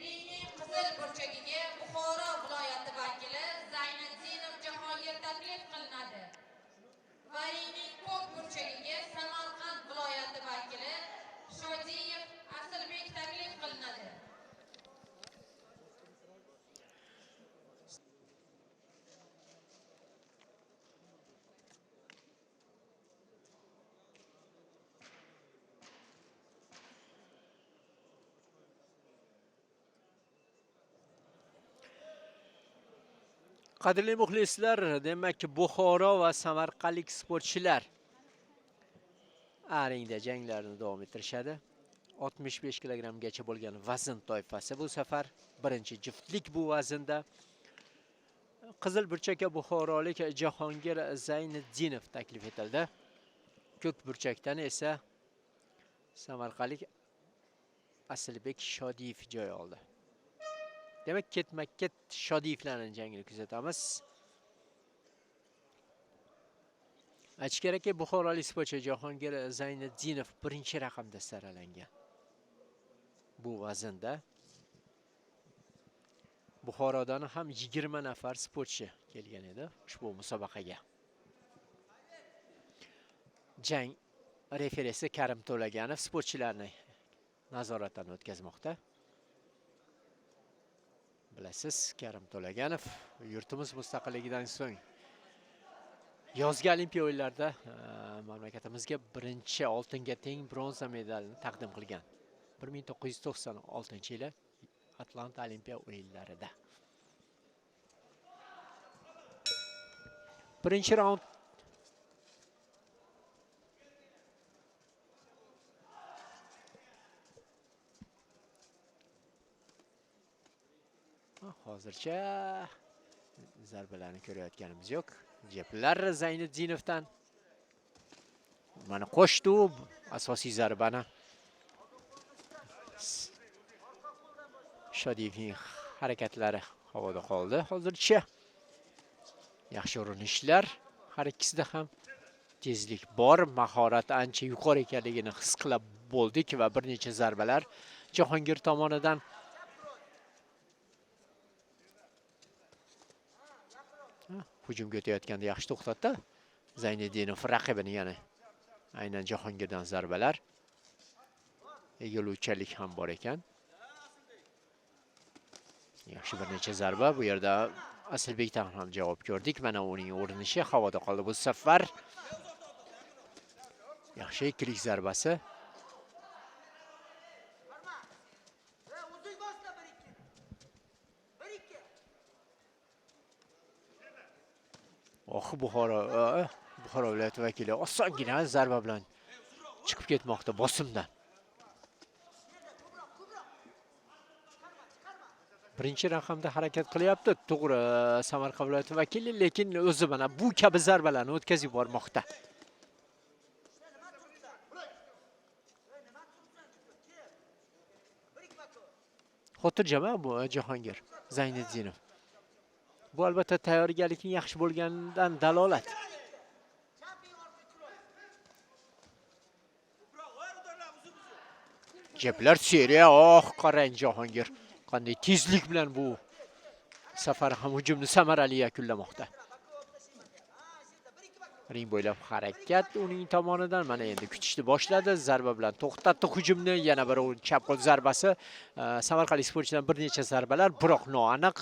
Ringning qizil burchagiga Buxoro viloyati vakili Zayniddinov Jahongir taklif qilinadi. Va ringning ko'k burchagiga Samarqand viloyati vakili Shodiyev Asilbek taklif qilinadi. Qadrli muxlislar, demak Buxoro va Samarqandlik sportchilar ringda janglarini davom ettirishadi. 65 kilogrammgacha bo'lgan vazn toifasi bu safar birinchi juftlik bu vaznda. Qizil burchakka buxorolik Jahongir Zayniddinov taklif etildi. Ko'k burchakdan esa samarqandlik Asilbek Shodiyev joy oldi. Demak, ketma-ket Shodiyevlarning jangini kuzatamiz. Aytish kerakki, buxorolik sportchi Jahongir Zayniddinov birinchi raqamda saralangan. Bu vaznda Buxorodan ham 20 nafar sportchi kelgan edi ushbu musobaqaga. Jang referisi Karim To'laganov sportchilarni nazoratdan o'tkazmoqda. Bilasiz, Karim To'laganov yurtimiz mustaqilligidan so'ng yozgi olimpiya o'yinlarida mamlakatimizga birinchi oltinga teng bronza medalini taqdim qilgan. 1996-yili Atlanta Olimpiya o'yinlarida. Birinchi raund hozircha zarbalarni ko'rayotganimiz yo'q. Jeblar Zayniddinovdan. Mana qo'shdi u asosiy zarbani. Shodiyevning harakatlari havoda qoldi hozircha. Yaxshi urinishlar har ikkisida ham tezlik bor, mahorat ancha yuqori ekanligini his qilib bo'ldik va bir necha zarbalar Jahongir tomonidan. Hujumga o'tayotganda yaxshi to'xtatdi Zayniddinov raqibini, yana aynan Jahongirdan zarbalar. Egiluvchanlik ham bor ekan. Yaxshi bir necha zarba. Bu yerda Asilbekdan ham javob ko'rdik. Mana uning urinishi havoda qoldi bu safar. Yaxshi ikkilik zarbasi. Oh, Buxoro viloyati vakili osongina zarba bilan chiqib ketmoqda bosimdan. Birinchi raqamda harakat qilyapti. To'g'ri, Samarqand viloyati vakili, lekin o'zi mana bu kabi zarbalarni o'tkazib yubormoqda. Xotirjam bu Jahongir Zayniddinov. Bu albatta tayyorgarlikning yaxshi bo'lganidan dalolat. Jeblar seriya, oh, qarang Jahongir qanday tezlik bilan bu safar ham hujumni samarali yakunlamoqda. Ring bo'ylab harakat uning tomonidan mana endi kutishni boshladi. Zarba bilan to'xtatdi hujumni. Yana bir chap qo'l zarbasi. Samarqandlik sportchidan bir necha zarbalar, biroq noaniq.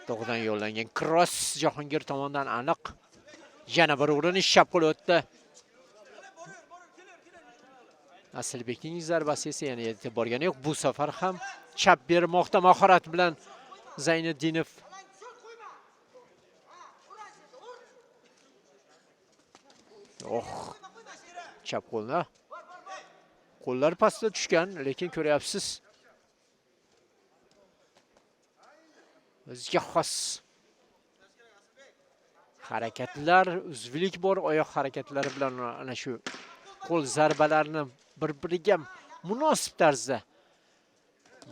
To'g'ridan yo'llangan kross Jahongir tomonidan aniq. Yana bir urinish, chap qo'l o'tdi. Asilbekning zarbasi esa yana yetib borgani yo'q. Bu safar ham chap bermoqda mahorat bilan Zayniddinov. Oh, chap qo'lni. Qo'llar pastda tushgan, lekin ko'ryapsiz. O'ziga xos harakatlar, uzvlik bor, oyoq harakatlari bilan ana shu qo'l zarbalarini bir-biriga munosib tarzda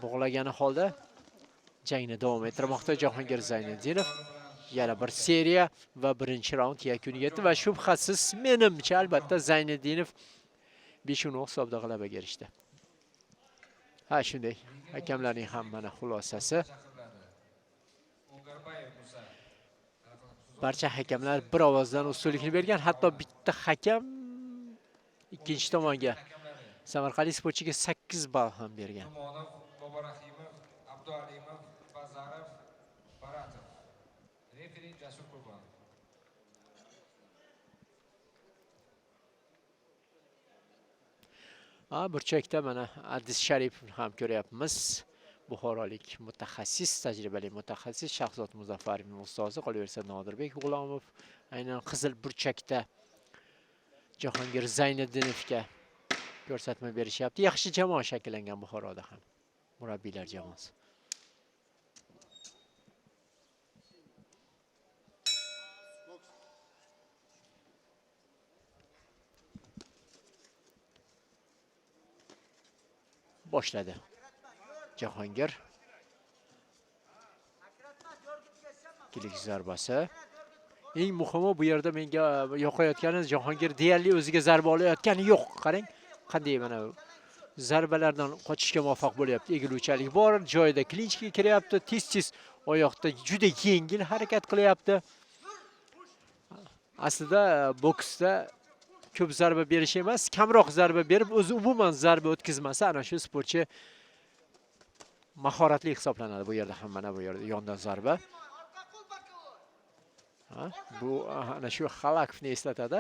bog'lagani holda jangni davom ettirmoqda Jahongir Zayniddinov. Yana bir seriya va birinchi raund yakuniga yetdi va shubhasiz menimcha albatta Zayniddinov 5-0 hisobda g'alabaga erishdi. Ha, shunday. Hakamlarning ham mana xulosasi. Barcha hakamlar bir ovozdan ustunlikni bergan, hatto bitta hakam ikkinchi tomonga Samarqandlik sportchiga 8 ball ham bergan. Tumonov, Boborahimov, Abdualimov, Bazarov, Baratov. Referi Jasur Qurbonov. Ha, burchakda mana Aziz Sharipov ham ko'ryapmiz. Buxorolik mutaxassis, tajribali mutaxassis Shahzod Muzaffarovning ustozi, qolaversa Nodirbek G'ulomov aynan qizil burchakda Jahongir Zayniddinovga ko'rsatma berishyapti. Yaxshi jamoa shakllangan Buxoroda ham. Murabbiylar jamoasi. Boshladi Jahongir. Ikkilik zarbasi. Eng muhimi bu yerda menga yoqayotgani Jahongir deyarli o'ziga zarba olayotgani yo'q. Qarang, qanday mana zarbalardan qochishga muvaffaq bo'lyapti. Egiluvchanlik bor, joyida klinchga kiryapti, tez-tez oyoqda juda yengil harakat qilyapti. Aslida boksda ko'p zarba berish emas, kamroq zarba berib, o'zi umuman zarba o'tkazmasa, ana shu sportchi mahoratli hisoblanadi. Bu yerda ham mana bu yerda yondan zarba. Ha, bu ana shu Xalakovni eslatadi.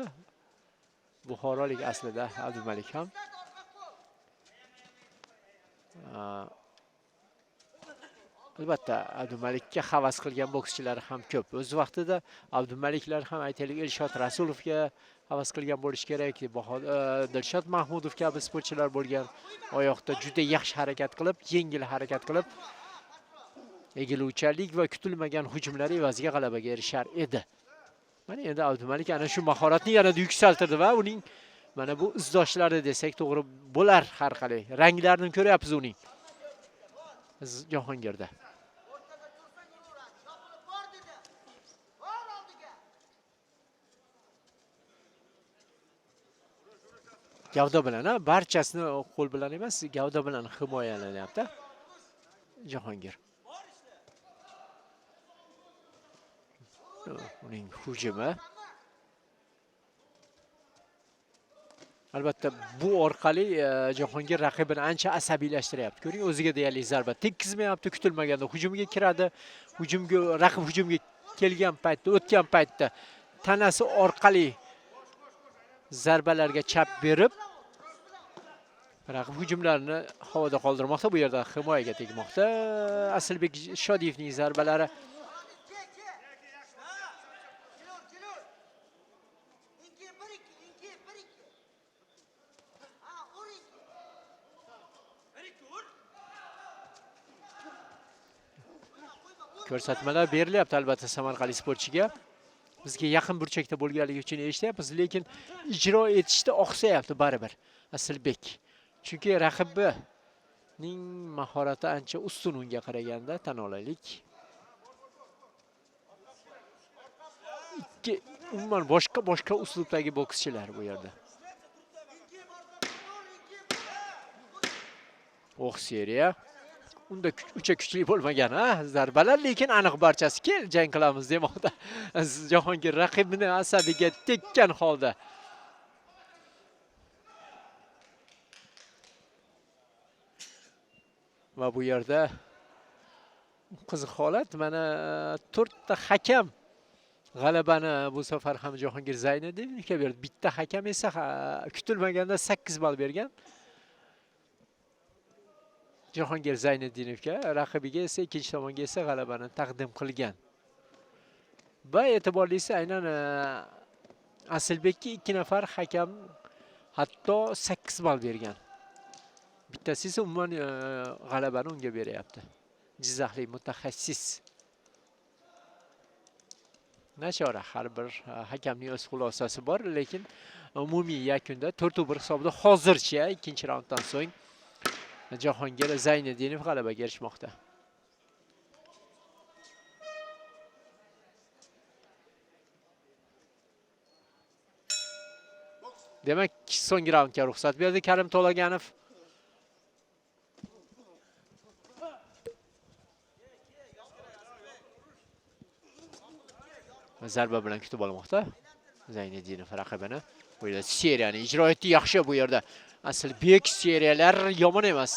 Buxorolik aslida Abdumalik ham. Albatta Abdumalikka havas qilgan bokschilar ham ko'p. O'z vaqtida Abdumaliklar ham aytaylik Elshod Rasulovga havas qilgan bo'lish kerak, Dilshod Mahmudov kabi sportchilar bo'lgan. Oyoqda juda yaxshi harakat qilib, yengil harakat qilib, egiluvchanlik va kutilmagan hujumlar evaziga g'alabaga erishar edi. Mana endi Abdumalik ana shu mahoratni yanada yuksaltirdi va uning mana bu izdoshlari desak to'g'ri bo'lar har qalay. Ranglarini ko'ryapmiz uning. Jahongirda. Gavda bilan, ha, barchasini qo'l bilan emas, gavda bilan himoyalanyapti Jahongir. Uning hujumi. Albatta bu orqali Jahongir raqibini ancha asabiylashtiryapti. Ko'ring, o'ziga deyarli zarba tekkizmayapti, kutilmaganda hujumga kiradi. Hujumga raqib hujumga kelgan paytda, o'tgan paytda tanasi orqali zarbalarga chap berib, raqib hujumlarini havoda qoldirmoqda. Bu yerda himoyaga tegmoqda. Asilbek Shodiyevning zarbalari. Ko'rsatmalar berilyapti albatta samarqandlik sportchiga. Bizga yaqin burchakda bo'lganligi uchun eshityapmiz, lekin ijro etishda oqsayapti baribir Asilbek. Chunki raqibining mahorati ancha ustun unga qaraganda, tan olaylik. Ikki umuman boshqa uslubdagi bokschilar bu yerda. Oh, seriya. Unda uncha kuchli bo'lmagan, ha, zarbalar, lekin aniq barchasi kel jang qilamiz demoqda. Jahongir raqibini asabiga tekkan holda. Va bu yerda qiziq holat, mana 4 ta hakam g'alabani bu safar ham Jahongir Zayniddinovga berdi. Bitta hakam esa kutilmaganda 8 ball bergan. Jahongir Zayniddinovga, raqibiga esa ikkinchi tomonga esa g'alabani taqdim qilgan. Va e'tiborlisi aynan Asilbekka 2 nafar hakam hatto 8 ball bergan. Bittasi esa umuman g'alabani unga beryapti. Jizzaxlik mutaxassis. Nachora, har bir hakamning o'z xulosasi bor, lekin umumiy yakunda 4-1 hisobida hozircha ikkinchi raunddan so'ng Jahongir Zayniddinov g'alabaga erishmoqda. Demak, so'nggi raundga ruxsat berdi Karim To'laganov. Zarba bilan kutib olmoqda Zayniddinov raqibini. Bu yerda seriyani ijro etdi yaxshi bu yerda. Asilbek seriyalar yomon emas.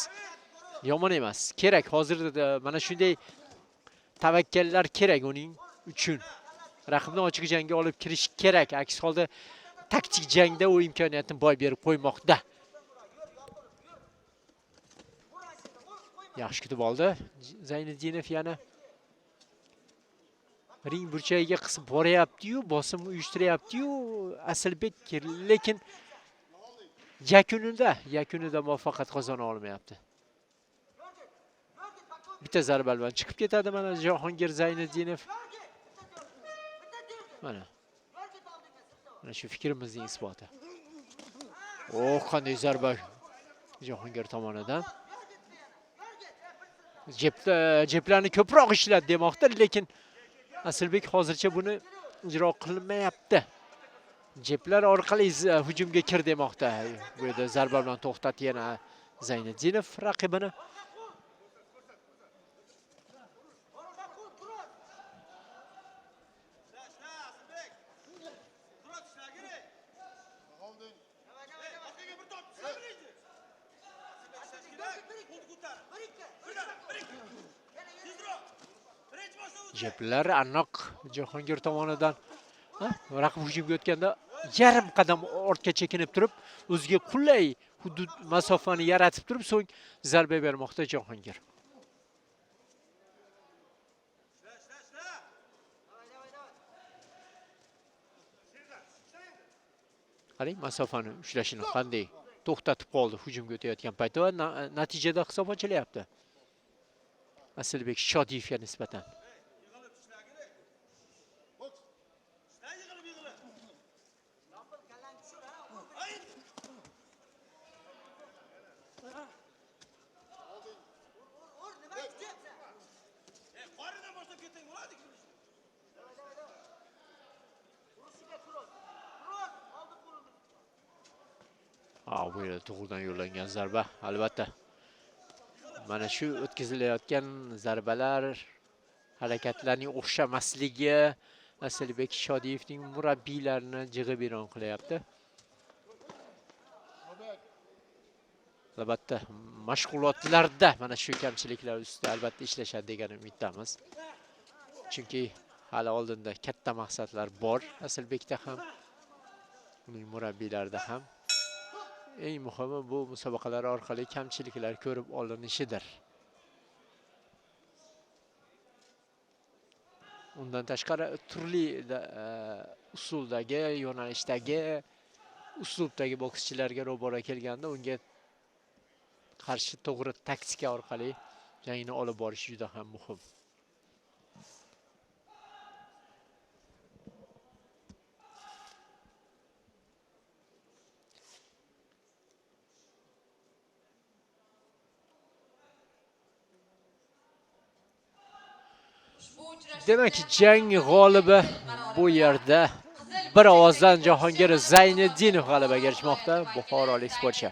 Yomon emas. Kerak hozirda mana shunday tavakkallar kerak uning uchun. Raqibni ochiq jangga olib kirish kerak. Aks holda taktik jangda u imkoniyatni boy berib qo'ymoqda. Yaxshi kutib oldi Zayniddinov yana. Ring burchagiga qisib boryapti-yu, bosim uyushtiryapti-yu Asilbek, lekin yakunida muvaffaqiyat qozona olmayapti. Bitta zarba bilan chiqib ketadi mana Jahongir Zayniddinov. Mana. Mana shu fikrimizning isboti. Oh, qanday zarba Jahongir tomonidan. Jeblarni ko'proq ishlat demoqda, lekin Asilbek hozircha buni ijro qilmayapti. Jeblar orqali hujumga kir demoqda. Bu yerda zarba bilan to'xtatdi yana Zayniddinov raqibini. Jeblar aniq Jahongir tomonidan raqib hujumga o'tganda yarim qadam ortga chekinib turib, o'ziga qulay hudud masofani yaratib turib, so'ng zarba bermoqda Jahongir. Qarang, masofani ushlashini qanday to'xtatib qoldi hujumga o'tayotgan paytda va natijada hisob ochilyapti. Asilbek Shodiyevga nisbatan. Bu yerda to'g'ridan yo'llangan zarba albatta. Mana shu o'tkazilayotgan zarbalar, harakatlarning o'xshamasligi Asilbek Shodiyevning murabbiylarini jig'i-beron qilyapti. Albatta mashg'ulotlarda mana shu kamchiliklar ustida albatta ishlashadi degan umiddamiz. Chunki hali oldinda katta maqsadlar bor Asilbekda ham, uning murabbiylarida ham. Eng muhimi bu musobaqalar orqali kamchiliklar ko'rib olinishidir. Undan tashqari turli usuldagi, yo'nalishdagi, uslubdagi bokschilarga ro'baro kelganda unga qarshi to'g'ri taktika orqali jangni olib borish juda ham muhim. Demak, jang g'olibi bu yerda bir ovozdan Jahongir Zayniddinov g'alabaga erishmoqda, buxorolik sportchi.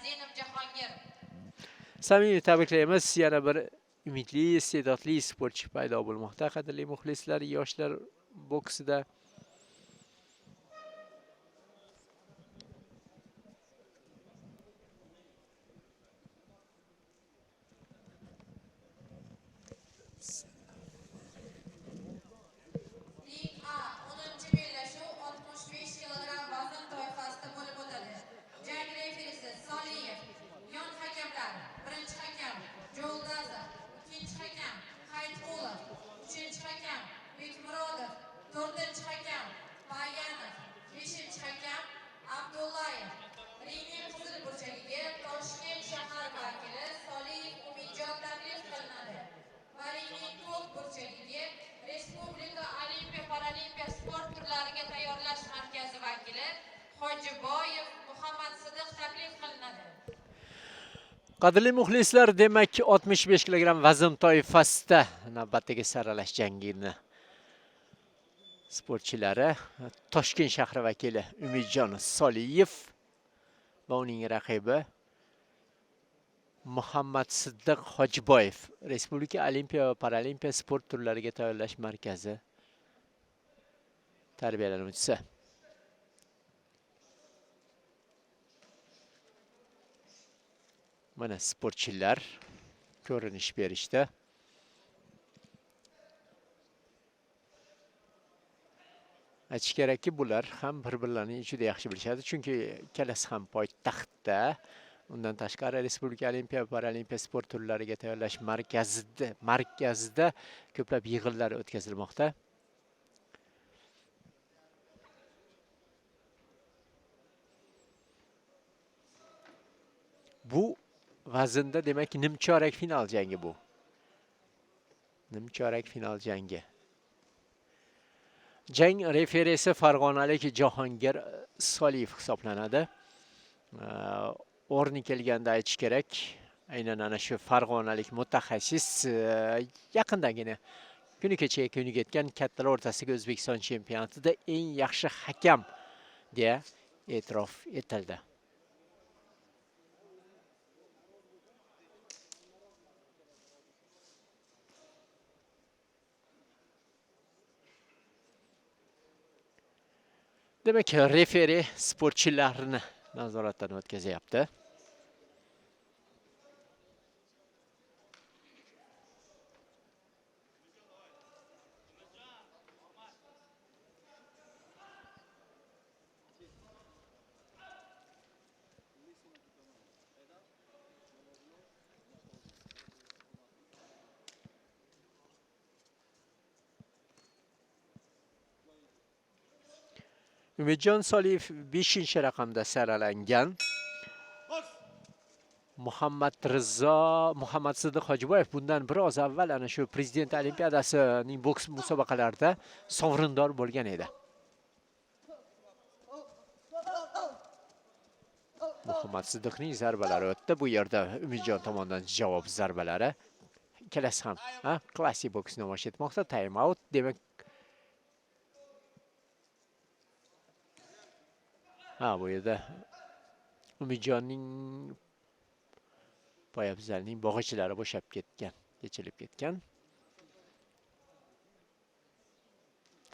Samimiy tabriklaymiz, yana bir umidli, iste'dodli sportchi paydo bo'lmoqda, qadrli muxlislar, yoshlar boksida. Qadrli muxlislar, demak 65 kilogramm vazn toifasida navbatdagi saralash jangini sportchilari Toshkent shahri vakili Umidjon Soliyev va uning raqibi Muhammad Siddiq Hojiboyev, Respublika Olimpiya va Paralimpiya sport turlariga tayyorlash markazi tarbiyalanuvchisi. Mana sportchilar ko'rinish berishdi. Aytish kerakki, bular ham bir-birlarini juda yaxshi bilishadi, chunki ikkalasi ham poytaxtda. Undan tashqari Respublika Olimpiya va Paralimpiya sport turlariga tayyorlash markazida ko'plab yig'inlar o'tkazilmoqda. Bu vaznda demak nimchorak final jangi bu. Nimchorak final jangi. Jang referisi farg'onalik Jahongir Soliyev hisoblanadi. O'rni kelganda aytish kerak, aynan ana shu farg'onalik mutaxassis yaqindagina Kuni kecha yakuniga yetgan kattalar o'rtasidagi O'zbekiston chempionatida eng yaxshi hakam deya e'tirof etildi. Demak, referi sportchilarni nazoratdan o'tkazyapti. Umidjon Soliyev 5-raqamda saralangan. Muhammad Siddiq Hojiboyev bundan biroz avval ana shu Prezident Olimpiadasining boks musobaqalarida sovrindor bo'lgan edi. Muhammad Siddiqning zarbalari o'tdi. Bu yerda Umidjon tomonidan javob zarbalari. Ikkalasi ham klassik boks namoyish etmoqda. Time out demak. Bu yerda Umidjonning poyabzalining bog'ichlari bo'shab ketgan, yechilib ketgan.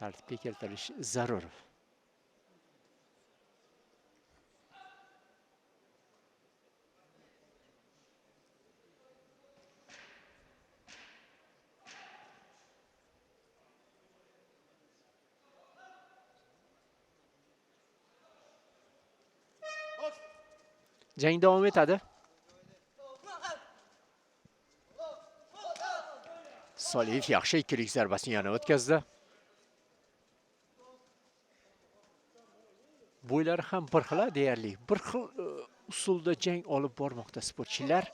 Tartibga keltirish zarur. Jang davom etadi. Soliyev yaxshi ikkilik zarbasini yana o'tkazdi. Bo'ylari ham bir xil deyarli, bir xil usulda jang olib bormoqda sportchilar.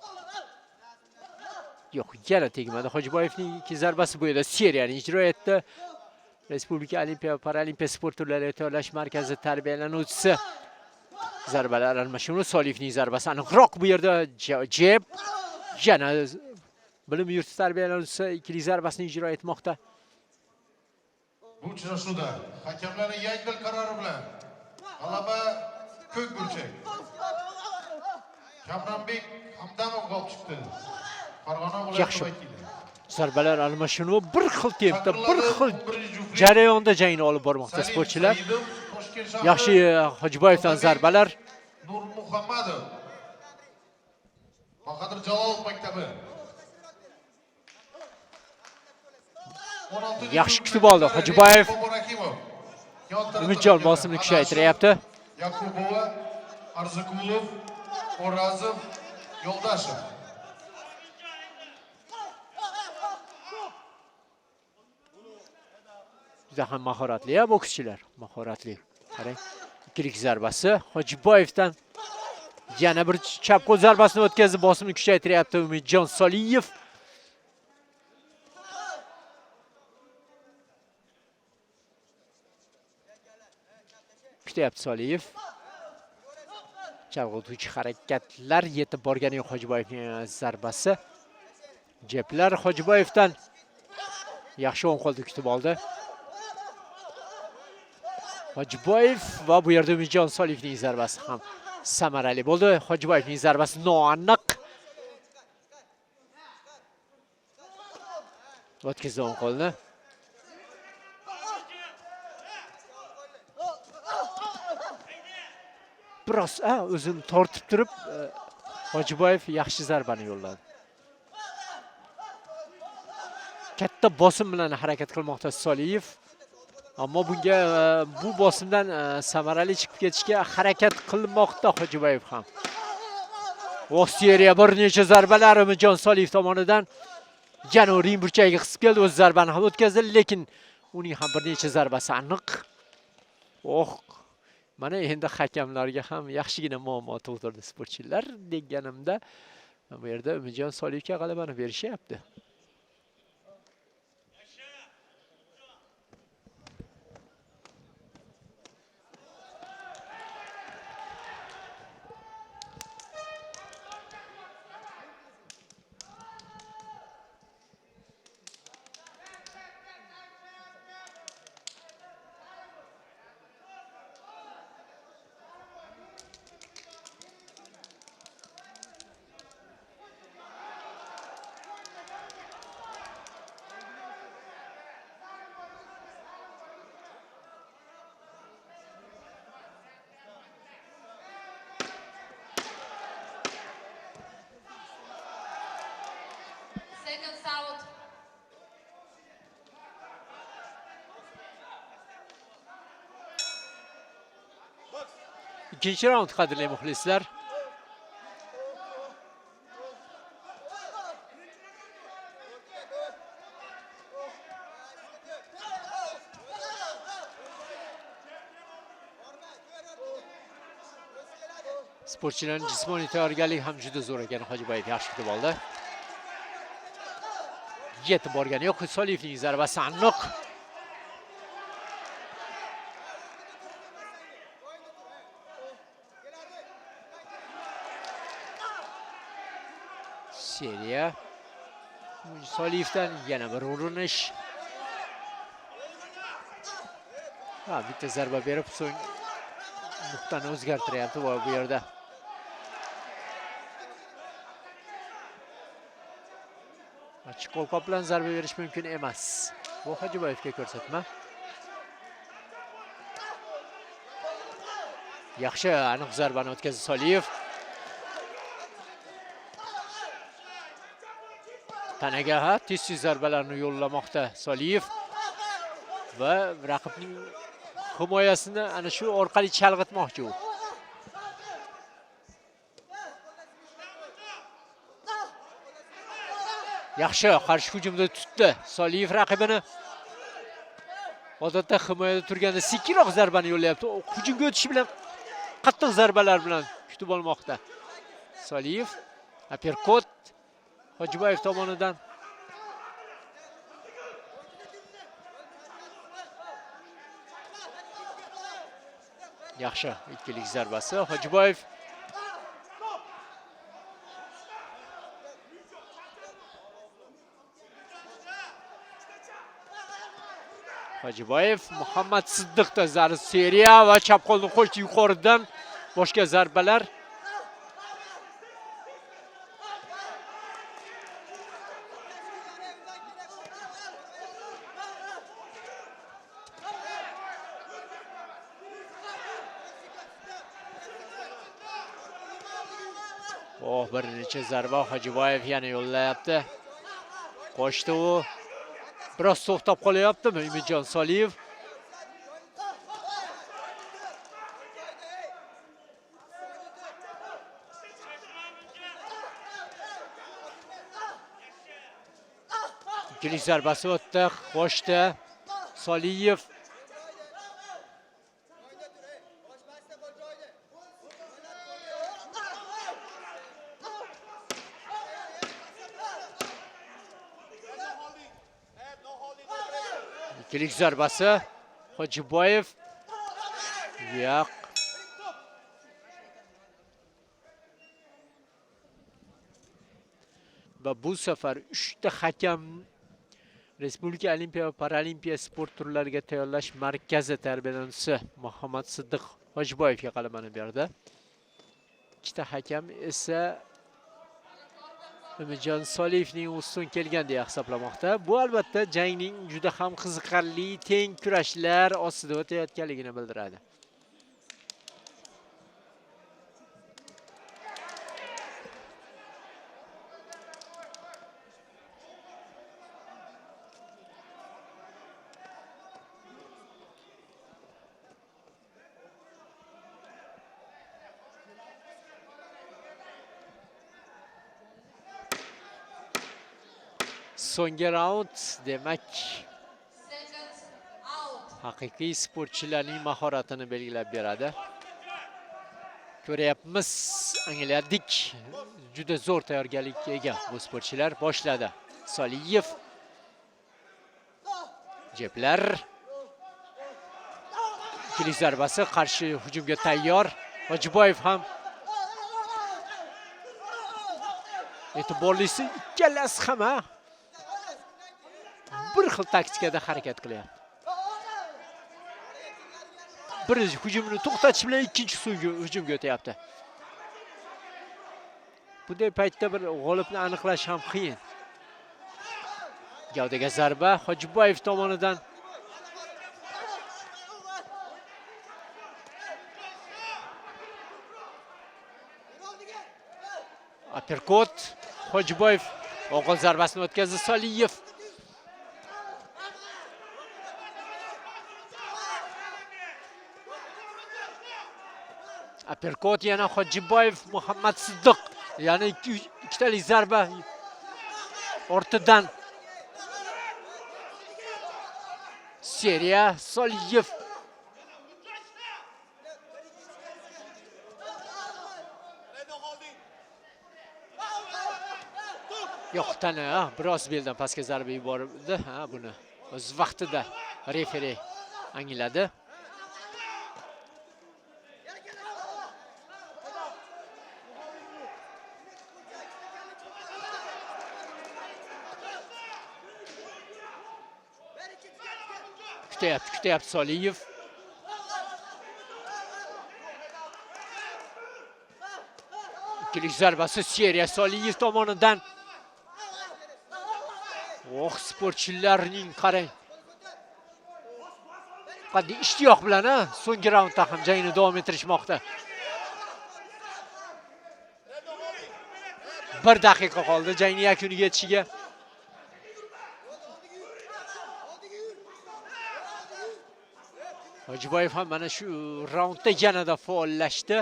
Yo'q, yana tegmadi. Hojiboyevning ikki zarbasi bu yerda seriyani ijro etdi. Respublika Olimpiya va Paralimpiya sport turlari tayyorlash markazi tarbiyalanuvchisi. Zarbalar almashinuvi. Soliyevning zarbasi aniqroq bu yerda jeb. Yana bilim yurti tarbiyalanuvchisi ikkilik zarbasini ijro etmoqda. Bu uchrashuvda hakamlarning yakdil qarori bilan g'alaba ko'k burchak. Kamronbek Hamdamov g'olib chiqdi. Farg'ona viloyati vakili. Zarbalar almashinuvi bir xil tempda, bir xil jarayonda jangni olib bormoqda sportchilar. Yaxshi Hojiboyevdan zarbalar. Nurmuhammadov. Bahodir Jalolov maktabi. Yaxshi kutib oldi Hojiboyev. Umidjon bosimni kuchaytiryapti. Yakubova, Arziqulov, O'razov, Yo'ldashev. Juda ham mahoratli bokschilar, mahoratli. Qarang, ikkilik zarbasi Hojiboyevdan. Yana bir chap qo'l zarbasini o'tkazib, bosimni kuchaytiryapti Umidjon Soliyev. Kutyapti Soliyev. Chalg'ituvchi harakatlar yetib borgani yo'q Hojiboyevning zarbasi. Jeblar Hojiboyevdan yaxshi o'ng qo'lda kutib oldi. Hojiboyev va bu yerda Umidjon Soliyevning zarbasi ham samarali bo'ldi. Hojiboyevning zarbasi noaniq. O'tkazdi o'ng qo'lni. Biroz o'zini tortib turib Hojiboyev yaxshi zarbani yo'lladi. Katta bosim bilan harakat qilmoqda Soliyev. Ammo bunga bu bosimdan samarali chiqib ketishga harakat qilmoqda Hojiboyev ham. Seriya bir necha zarbalar Umidjon Soliyev tomonidan. Yana ring burchagiga qisib keldi, o'z zarbani ham o'tkazdi, lekin uning ham bir necha zarbasi aniq. Oh, mana endi hakamlarga ham yaxshigina muammo tug'dirdi sportchilar deganimda bu yerda Umidjon Soliyevga g'alabani berishyapti. Seconds out. Ikkinchi raund, qadrli muxlislar. Sportchilarning jismoniy tayyorgarligi ham juda zo'r ekan. Hojiboyev yaxshi kutib oldi. Yetib borgani yo'q. Soliyevning zarbasi aniq. Seriya. Soliyevdan yana bir urinish. Ha, bitta zarba berib, so'ng nuqtani o'zgartiryapti va bu yerda ochiq qo'lqop bilan zarba berish mumkin emas. Bu Hojiboyevga ko'rsatma. Yaxshi, aniq zarbani o'tkazdi Soliyev. Tanaga ha, tez-tez zarbalarni yo'llamoqda Soliyev va raqibning himoyasini ana shu orqali chalg'itmoqchi u. Yaxshi qarshi hujumda tutdi Soliyev raqibini. Odatda himoyada turganda sekinroq zarbani yo'llayapti. Hujumga o'tishi bilan qattiq zarbalar bilan kutib olmoqda. Soliyev uppercut Hojiboyev tomonidan. Yaxshi ikkilik zarbasi Hojiboyev. Hojiboyev Muhammad Siddiqda zarba seriya va chap qo'lni qo'shdi yuqoridan boshqa zarbalar. Oh, bir necha zarba Hojiboyev yana yo'llayapti. Qo'shdi u. Biroz to'xtab qolyaptimi Umidjon Soliyev? Ikkilik zarbasi o'tdi, qo'shdi Soliyev. Ikkilik zarbasi Hojiboyev. Yo'q. Va bu safar 3 ta hakam Respublika Olimpiya va Paralimpiya sport turlariga tayyorlash markazi tarbiyalanuvchisi Muhammad Siddiq Hojiboyevga qalamani berdi. 2 ta hakam esa Umidjon Soliyevning ustun kelgan deya hisoblamoqda. Bu albatta jangning juda ham qiziqarli teng kurashlar ostida o'tayotganligini bildiradi. So'nggi raund, demak, haqiqiy sportchilarning mahoratini belgilab beradi. Ko'ryapmiz, angladik, juda zo'r tayyorgarlikka ega bu sportchilar. Boshladi Soliyev. Jeblar. Ikkilik zarbasi, qarshi hujumga tayyor. Hojiboyev ham. E'tiborlisi ikkalasi ham ha bir xil taktikada harakat qilyapti. Bir hujumini to'xtatish bilan ikkinchi hujumga o'tyapti. Bunday paytda bir g'olibni aniqlash ham qiyin. Gavdaga zarba Hojiboyev tomonidan. Uppercut Hojiboyev. O'ng qo'l zarbasini o'tkazdi Soliyev. Uppercut yana Hojiboyev Muhammad Siddiq. Yana ikkitalik zarba ortidan. Seriya Soliyev. Yo'q, tana biroz beldan pastga zarba yubordi. Ha, buni o'z vaqtida referi angladi. Kutyapti, kutyapti Soliyev. Ikkilik zarbasi seriya Soliyev tomonidan. Oh, sportchilarning qarang. Qanday ishtiyoq bilan so'nggi raundda ham jangni davom ettirishmoqda. 1 daqiqa qoldi jangning yakuniga yetishiga. Hojiboyev ham mana shu raundda yanada faollashdi.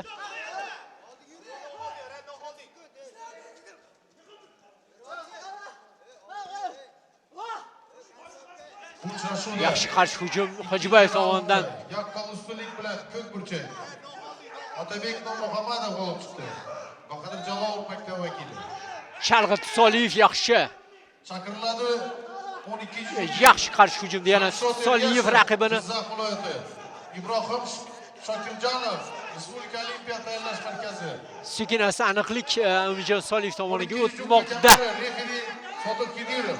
Yaxshi qarshi hujum Hojiboyev tomonidan. Yaqqol ustunlik bilan ko'k burchak Otabek Nurmuhammadov g'olib chiqdi. Bahodir Jalolov maktab vakili. Chalg'itdi Soliyev yaxshi. Chaqiriladi 12 Yaxshi qarshi hujumda yana Soliyev raqibini. Jizzax viloyati. Ibrohim Shokirjonov, Respublika Olimpiya tayyorlash markazi. Sekin asta aniqlik Umidjon Soliyev tomoniga o'tmoqda. Referi Sodiq Kedirov.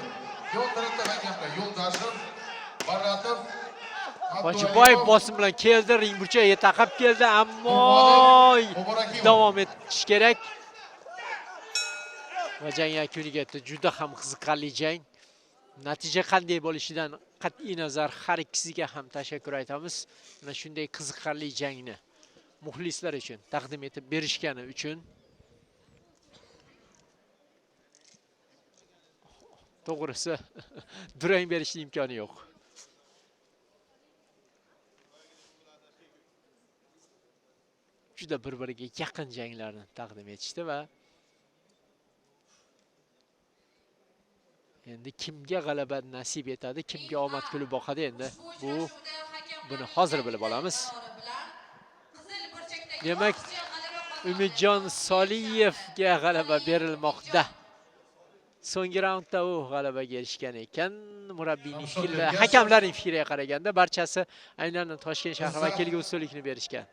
Yo'l tarafda hakamlar Yo'ldashev, Baratov, Hojiboyev bosim bilan keldi, ring burchagiga taqab keldi, ammo davom etish kerak. Va jang yakuniga yetdi. Juda ham qiziqarli jang. Natija qanday bo'lishidan qat'iy nazar har ikkisiga ham tashakkur aytamiz. Mana shunday qiziqarli jangni muxlislar uchun taqdim etib berishgani uchun. To'g'risi, durang berishning imkoni yo'q. Juda bir-biriga yaqin janglarni taqdim etishdi va endi kimga g'alaba nasib etadi, kimga omad kulib boqadi endi buni hozir bilib olamiz. Demak, Umidjon Soliyevga g'alaba berilmoqda. So'nggi raundda u g'alabaga erishgan ekan. Murabbiyning fikri, hakamlarning fikriga qaraganda barchasi aynan Toshkent shahri vakiliga ustunlikni berishgan.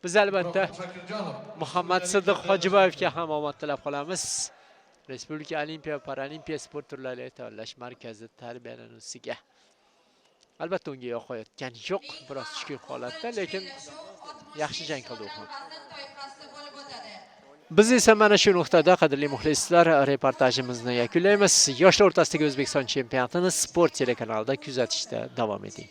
Biz albatta Muhammad Siddiq Hojiboyevga ham omad tilab qolamiz. Respublika Olimpiya va Paralimpiya sport turlari tayyorlash markazi tarbiyalanuvchisiga. Albatta unga yoqayotgan yo'q, biroz tushkun holatda, lekin yaxshi jang qildi u ham. Biz esa mana shu nuqtada, qadrli muxlislar, reportajimizni yakunlaymiz. Yoshlar o'rtasidagi O'zbekiston chempionatini Sport telekanalida kuzatishda davom eting.